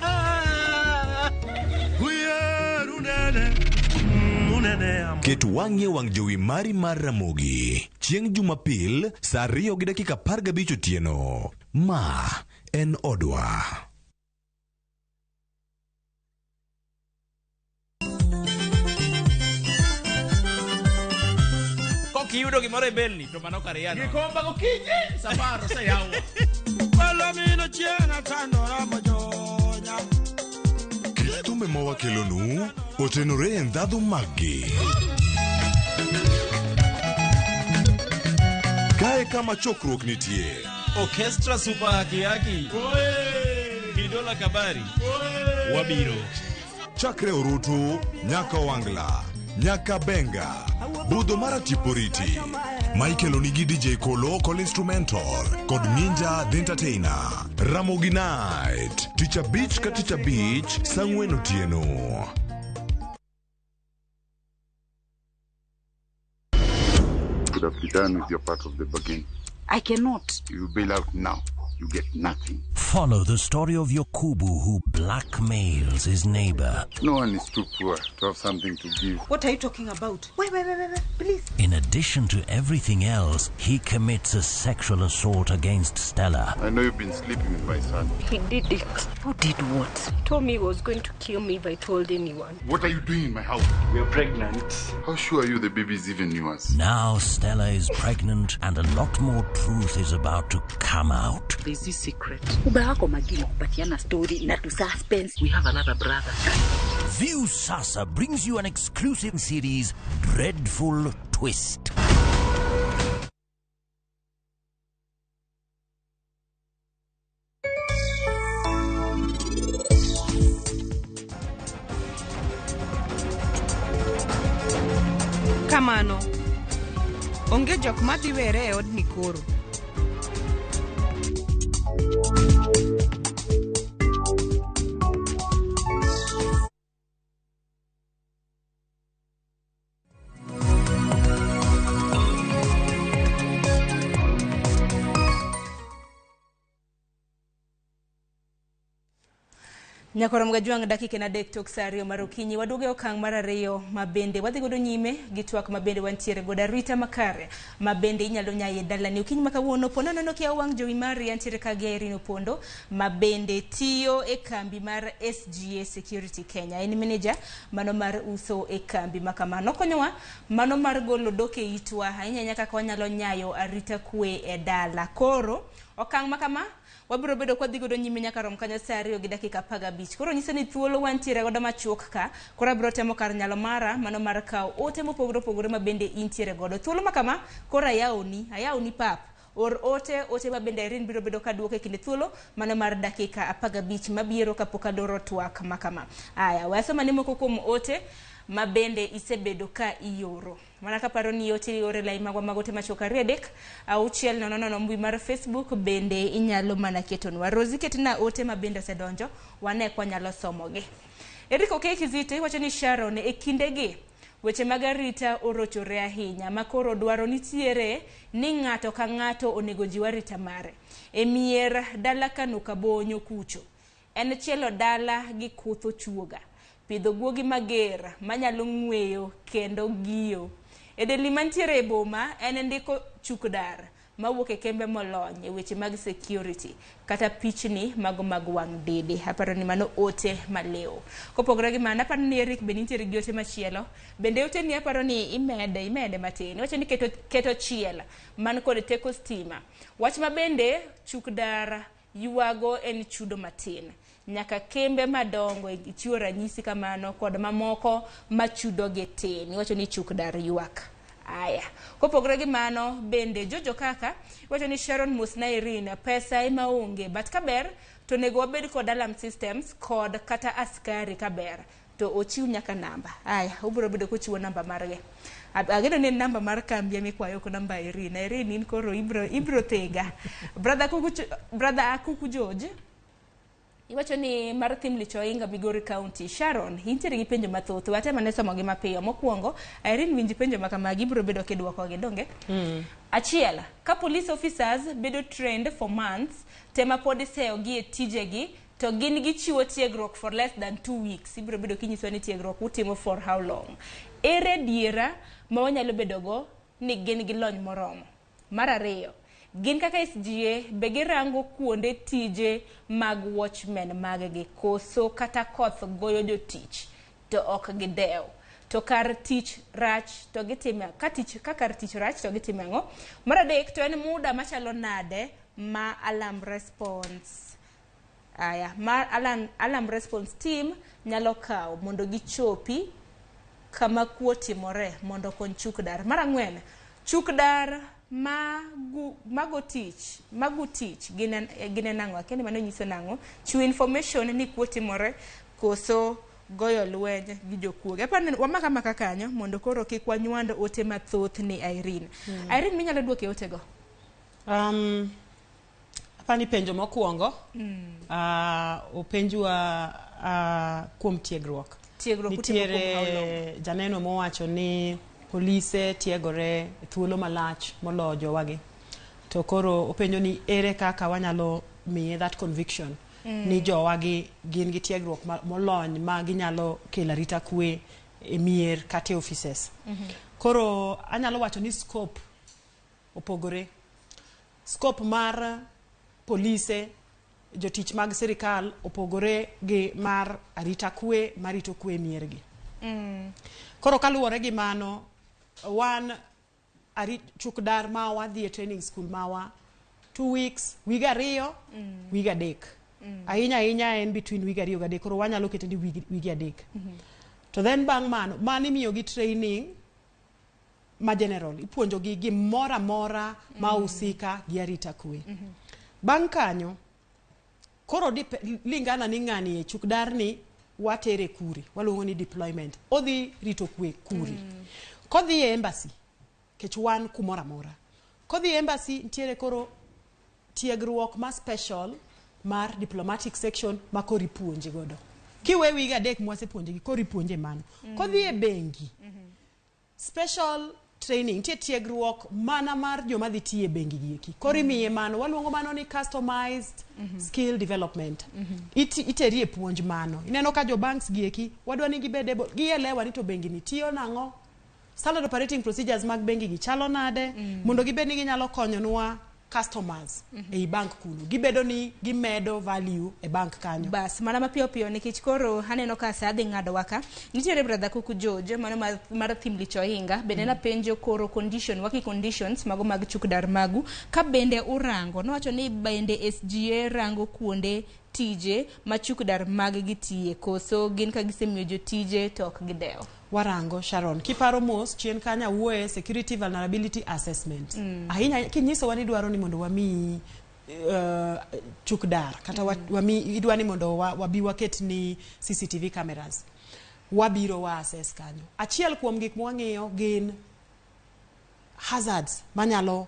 Ket wang'i e wang' jowi mari mar Ramogi chieng' Jumapil saa 2:15 otieno. Ma en odwa. Kok iyudo gimoro e belni to mano kar yano. Gikomba gokinyi safar oseyawo. Kit thumbe ma wakelonu otenore e ndhadhu maggi. Kae kama chokruok nitie. Orchestra Super Haki Haki. Kidola Kabari. Wabiro. Chakre Orutu, nyaka Wangla, nyaka Benga, budho mar Atiporiti. Michael onigi DJ Kolo kod Instrumental kod Ninja The Entertainer. Ramogi Night, tich abich ka tich abich, saa ang'wen otieno. Could have be done with your part of the bargain. I cannot. You bail out now, you get nothing. Follow the story of Yokubu who blackmails his neighbor. No one is too poor to have something to give. What are you talking about? Wait, wait, wait, wait, wait. Please. In addition to everything else, he commits a sexual assault against Stella. I know you've been sleeping with my son. He did it. Who did what? He told me he was going to kill me if I told anyone. What are you doing in my house? We are pregnant. How sure are you the baby is even yours? Now Stella is pregnant and a lot more truth is about to come out. There's this secret. Uba wako magini kupatiana story na tu suspense. We have another brother. View Sasa brings you an exclusive series, Dreadful Twist. Kamano, onge jok madhi were e odni koro. Nyakorom Gajwang' dakika en adek tok saa ariyo mar okinyi waduogo e okang' mar ariyo ma bende wadhi godo nyime gi twak ma bende wantiere godo arita makare ma bende inyalo nyaye e dalani okinyi ma kawuono po nono kia wang' jowi mari antiere ka gi Irene Opondo ma bende tiyo e kambi mar SGA Security Kenya en manager mano mar uso e kambi ma kamano konyowa mano mar golo dok e itwa ahinya ahinya kaka wanyalo nyayo arita kwe e dala koro okang' ma kama wabiro bedo kwadhi godo nyime nyaka rom kanyo saa 2:15. Koro nyiso ni thuolo wantiere godo machuok ka, koro abiro temo kar nyalo mara mano mar kawo ote mopogore opogore ma bende intiere godo. Thuolo ma kama koro ayawoni pap. Or ote ma bende Irene biro bedo kaduoke e kinde thuolo mano mar dakika 15 mabiro kapok aloro twak ma kama. Aya, we asoma ne moko kuom ote ma bende isebedo ka ioro. Mana kaparo ni ote iore lai magwa mag ote machuok 2 3 6 0 0 mbui mar Facebook bende inyalo mana ketonwa. Rosie ketna ote ma bende osedonjo wane kwa nyalo somogi. Eric Okey Kizito iwacho ni Sharon e kindegi weche mag arita orochore ahinya ma koro dwaro nitiere ni ng'ato ka ng'ato onego jiw arita mare. E mier dala Kano Kabonyo kucho en chielo dala gi kutho chuoga. Pidho guogi mager manyalo ng'weyo kendo giyo. E deli mantiere e boma en ndiko chukdar mawuok e kembe molony e weche mag security kata pichni mago mag wang' dede. Aparo ni mano ote malewo. Kopogore gi mano, aparo ni Eric be nitiere gi ote machielo. Bende ote ni aparo ni imede matin. Iwacho ni keto chiel man kod teko stima. Wach ma bende chukdar ywago en chudo matin. Nyaka kembe madongo ichiwo ranyisi kamano kod mamoko machudo gi tin. Iwacho ni chukdar ywak. Aya. Kopogore gi mano bende Jojo kaka iwacho ni Sharon mosna Irene pesa ema onge but kaber to onego wabed kod alarm systems kod kata askari kaber to ochiw nyaka namba. Aya, obiro bedo kochiwo namba margi. Ageno ni en namba mar kambi ema ikwayo ok namba Irene. Irene in koro ibro thega. Brother Akuku George iwacho ni mar Thimlich Oinga Migori County. Sharon, intiere gi penjo mathoth. Watem ane somogi mapiyo. Mokwongo, Irene winj penjo ma kamagi ibiro bedo kidwokogi, donge? Achiel, ka police officers bedo trained for months, tema pod iseyogi e tijegi To gin gichiwo tiegruok for less than 2 weeks. Ibiro bedo kinyiswa ni tiegruok utimo for how long? Ere diera ma wanyalo bedogo ni gin gi lony moromo? Mar ariyo, gin kaka SGA be girango kuonde tije mag watchmen mag gi koso kata koth goyo jotich to ok gidew? To kar tich rach to gitime ka tich ka kar tich rach to gitime ang'o? Mar adek, to en muda machalo nade ma alarm response aya mar alarm response team nyalo kawo mondo gichopi kama kuo timore mondo okony chukdar? Mar ang'wen, chukdar mago tich mago tich gin en ang'o? Akia ni mano nyiso nang'o. Chiwo information ni kuo timore koso goyo lweny gi jokuoge? Aparo ni wamaka amaka kanyo mondo koro kik wanywand ote mathoth ni Irene. Irene, minyalo duoko e otego? Apani penjo mokwongo openjwa kuom tiegruok. Tiegruok utimo kuom how long? Nitiere janeno mowacho ni polise tiegore e thuolo malach moloyo jowagi. To koro openjo ni ere kaka wanyalo miye that conviction ni jowagi gin gi tiegruok molony ma ginyalo kelo arita kwe e mier kata e offices. Koro anyalo wacho ni scope opogore. Scope mar polise, jotich mag sirikal opogore gi mar arita kwe marito kwe e miergi. Koro kaluwore gi mano, wan chukdar mawa dhi e training school mawa 2 weeks, wige 2, wige 3. Ahinya ahinya en between wige 2 gi 3. Koro wanyalo kete ni wige 3. To then bang' mano, mano imiyogi training ma general, ipuonjogi gimoro amora ma husika gi arita kwe. Bang' kanyo, koro lingana ni ng'ani e chukdar ni watere kure, waluongo ni deployment. Odhi rito kwe kure? Kodhi e embassy, kech wan kumoro amora. Kodhi e embassy, nitiere koro tiegruok ma special mar diplomatic section ma koro ipuonje godo. Kiwe wige 3 mwasepuonjegi, koro ipuonje mano. Kodhi e bengi, special training, nitie tiegruok mana mar joma dhi tiyo e bengi gi eki. Koro imiye mano, waluongo mano ni customized skill development. Iteri e puonj mano. Ineno ka jo banks gi eki, wadwa ni gibed able, gielewa ni to bengi ni tiyo nang'o, standard operating procedures mag bengi gi chalo nade, mondo gibed ni ginyalo konyonwa customers ei bank kuno. Gibedo ni gimedo value e bank kanyo. Bas, mana mapiyo piyo nikech koro aneno ka sa dhi ng'ado waka. Nitiere brother Kuku George mano mar Thimlich Ohinga bende napenjo koro condition, working conditions mago mag chukdar magu ka bende urango. Nowacho ni bende SGA rango kuonde tije ma chukdar mag gi tiye koso gin ka gisemiyo jotije to ok gidewo? Warango, Sharon. Kiparo mos chien kanyo awuoye security vulnerability assessment. Ahinya kinyisowa ni dwaro ni mondo wamiyi chukdar kata wami, idwa ni mondo wabi waket ni CCTV cameras, wabiro wa assess kanyo. Achiel kuom gik mwang'iyo gin hazards manyalo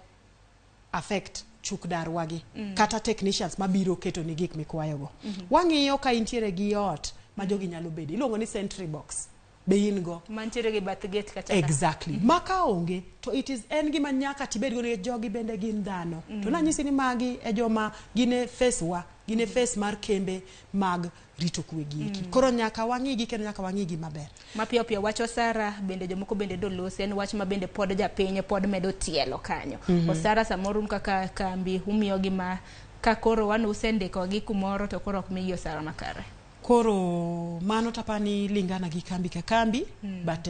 affect chukdar wagi kata technicians mabiro keto ni gik mikwayogo. Wang'iyo ka intiere gi ot ma jogi nyalo bede, iluongo ni sentry box, be in go mantiere gi bath gate kacha ka? Exactly. Ma ka onge to it is en gima nyaka tibed go nikech jogi bende gin dhano. To nanyisi ni magi e joma gin e face wa, gin e face mar kembe mag rito kwe gi eki. Koro nyaka wang'igi kendo nyaka wang'igi maber. Mapiyo piyo wacho Sara bende jomoko bende dolose en wach ma bende pod japiny pod medo tielo kanyo. Osara samoro un kaka kambi umiyogi ma ka koro wan usendikogi kumoro to koro ok migi osara makare. Koro mano tapani lingana gi kambi ka kambi. But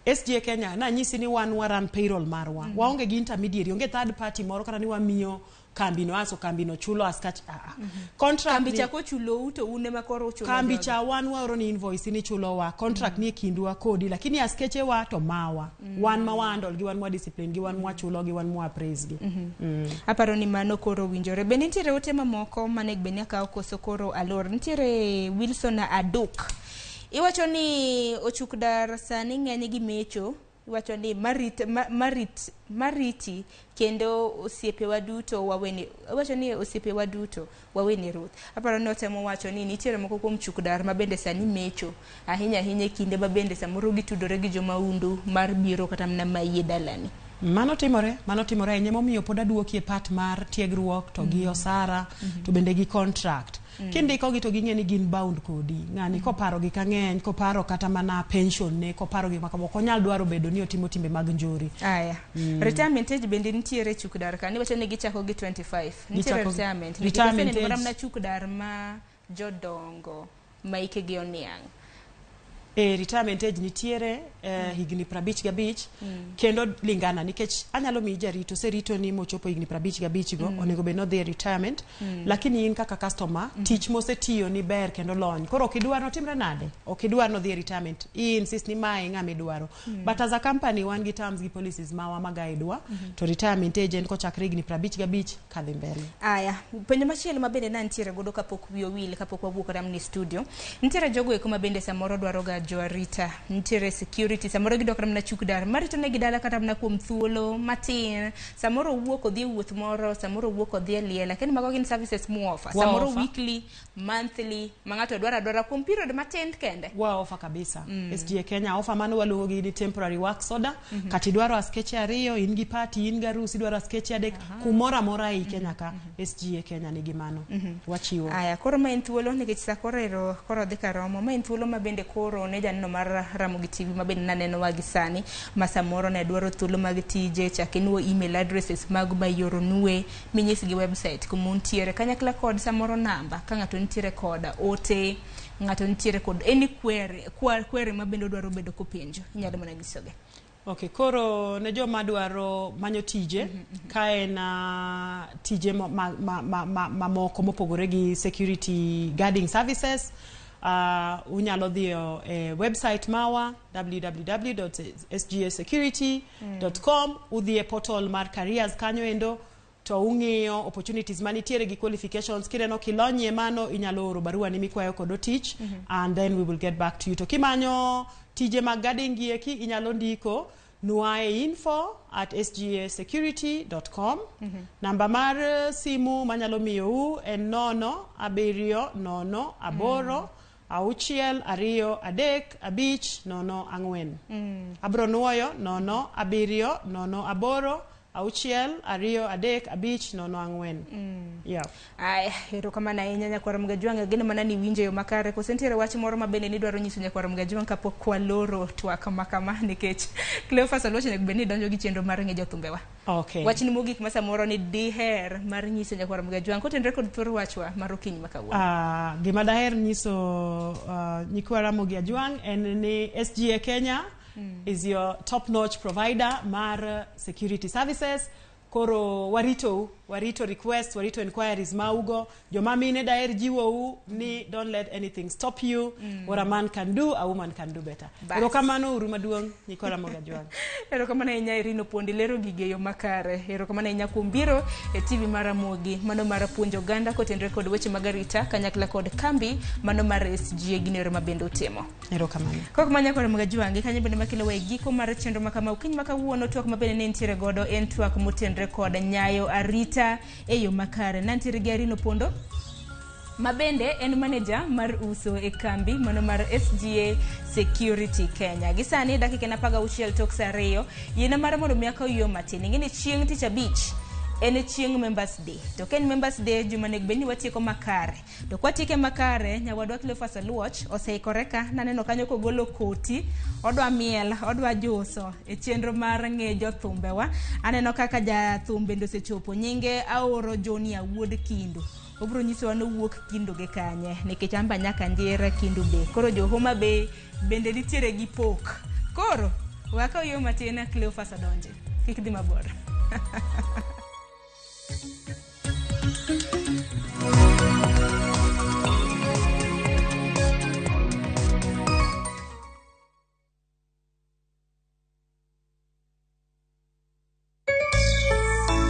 SGA Kenya nanyisi ni wan waran payroll marwa. Waonge gi intermediary, onge third party moro kata ni wamiyo kambi no aso kambi no chulo askach a contract. Kambi cha kochulou to un ema koro uchulo kambi jogi. Cha wan waoro ni invoice ni chulowa, contract ni e kindwa kodi, lakini askeche wa to mawa. Wan ma wa handle gi, wan mwa discipline gi, wan mwa chulo gi, wan mwa appraise gi. Aparo ni mano koro winjore. Bende nitiere ote mamoko manego bed ni akawo koso koro alor? Nitiere Wilson Aduk, iwacho ni ochuk dar sani ng'eny gi mecho. Iwacho ni marit, marit, mariti kendo osiepewa duto waweni. Iwacho ni osiepewa duto waweni ruoth. Aparo ni otemo wacho ni nitiere moko kuom chuk dar ma bende sani mecho ahinya ahinya e kinde ma bende samoro gitudore gi jomaundu mar biro kata mana mayie dalani. Mano timore, mano timore ahinya. Emomiyo pod aduoki e part mar tiegruok to gi osara to bende gi contract. Kindiko gi to ging'e ni gin bound kodi. Ng'ani koparo gik ang'eny, koparo kata mana pension ne, koparo gik makamago, ok onyal dwaro bedo ni otimo timbe mag njore. Aya. Retirement age bende nitiere chuk dar ka. Niwacho ni gichako gi 25. Nitiere retirement. Nikech Retirement aseneno kata age. mana chuk dar ma jodongo ma hikgi oniang'. E, retirement age nitiere higni 55. Kendo lingana nikech anyalo miyi jarito oserito ni mochopo higni 55 go, onego bed ni odhi e retirement. Lakini in kaka customer, tich mosetiyo ni ber kendo lony, koro ok idwar notimre nade, ok idwar nodhi e retirement, i insist ni mae ng'ama idwaro. But as a company wan gi terms gi policies mawa ma guide wa, to retirement age en kochakre higni 55 kadhi mbele. Aya, penjo machielo ma bende nantiere godo kapok wiyi owil, kapok wawuok kata mana e studio. Nitiere jogo eko ma bende samoro dwaro ga jo arita, nitiere security, samoro gidwa kata mana chuk dar marito negi dala kata mana kuom thuolo matin. Samoro owuok odhi e wuoth moro, samoro owuok odhi e liel, lakini mago gin services mu-offer. Wa Samoro offer. weekly, monthly, ma ng'ato dwaro adwara kuom period matin kende. Wa offer kabisa. SGA Kenya offer mano waluongo gi ni temporary works order. Kata idwaro askeche ariyo, in gi party, in gi arus, idwaro askeche adek, kumoro amora ei Kenya ka, SGA Kenya nigi mano. Wachiwo. Aya, koro ma en thuolo nikech sa koro ero koro dhi karomo. Ma en thuolo ma bende koro ne janeno mar Ramogi TV ma bende nanenowa gi sani, ma samoro ne dwaro thuolo mag tije, chak inuo email addresses mag ma ioronue, minyisgi website kuma untiere kanyakla kod samoro namba ka ng'ato nitiere kod ote, ng'ato nitiere kod any query, query ma bende odwaro bedo kopenjo, inyalo mana nyisogi. Okay, koro ne joma dwaro manyo tije, ka en tije mamoko mopogore gi security guarding services, unyalo dhiyo e website mawa www.sgasecurity.com, udhi e portal mar careers kanyo endo to ung'iyo opportunities manitiere gi qualifications. Kineno kilonyie mano, inyalo oro barua ni mikwayo kodo tich, and then we will get back to you. To kimanyo tije mag guarding gi eki, inyalo ndiko nwa e info@sgasecurity.com. Namba mar simu manyalo miyou en 0 7 0 8 6 2 3 5 0 4. Abro nuoyo: 0 7 0 8 6 2 3 5 0 4. Yeah. Aya, erokamano ahinya nyakwar Mgajwang', ageno mana ni iwinjo e yo makare. Koso nitiere wach moro ma bende nidwaro nyiso nyakwar Mgajwang' kapok waloro twak ma kama, nikech Cleophas Oluoch onego bed ni donjo gi chenro mar ng'e jothumbewa. Okay. Wachni mogik ma samoro ni diher mar nyiso nyakwar Mgajwang' kotenore kod thuor wachwa mar okinyi ma kawuono. Gima daher nyiso nyikwa Ramogi Ajwang' en ni SGA Kenya is your top notch provider mar security services. Koro warito, warito requests, warito inquiries maugo. Joma mine daher jiwou ni don't let anything stop you. What a man can do, a woman can do better. Bas. Erokamano uru maduong' nyikwa Ramogi Ajwang'. Erokamano ahinya Irene Opondi lero gige yo makare. Erokamano ahinya kuom biro e TV mar Ramogi mano mar puonjo oganda kotenore kod weche mag arita kanyakla kod kambi mano mar SGA gin yore ma bende utimo. Erokamano. Kok ma nyakwar Mgajwangi kanyo bende makelo wa e giko mar chenro ma kama okinyi ma kawuono. Twak ma bende ne nitiere godo en twak motenore kod nyayo arita e yo makare. Nantiere gi Irene Opondo ma bende en manager mar uso e kambi mano mar SGA Security Kenya. Gi sani dakika en 16 tok sa 2, yiena mar mondo mi akaw yo matin. Ing'e ni chieng' tich abich en chieng' Members Day. To ka en Members Day, juma onego bed ni watieko makare. To kwatieke makare, nyawadwa Cleophas Oluoch oseikore ka, naneno kanyo kogolo koti, odwa miel, odwa juso e chenro mar ng'e jothumbewa. Aneno kaka jathum bende osechopo, nyinge Aoro Jonia wuod Kindu. Obiro nyisowa ni owuok Kindu gi kanye, nikech an be nyaka njira Kindu be. Koro jo Homa Bay bende nitiere gi pok. Koro wakaw yo matin Cleophas odonje. Kik dhi mabor.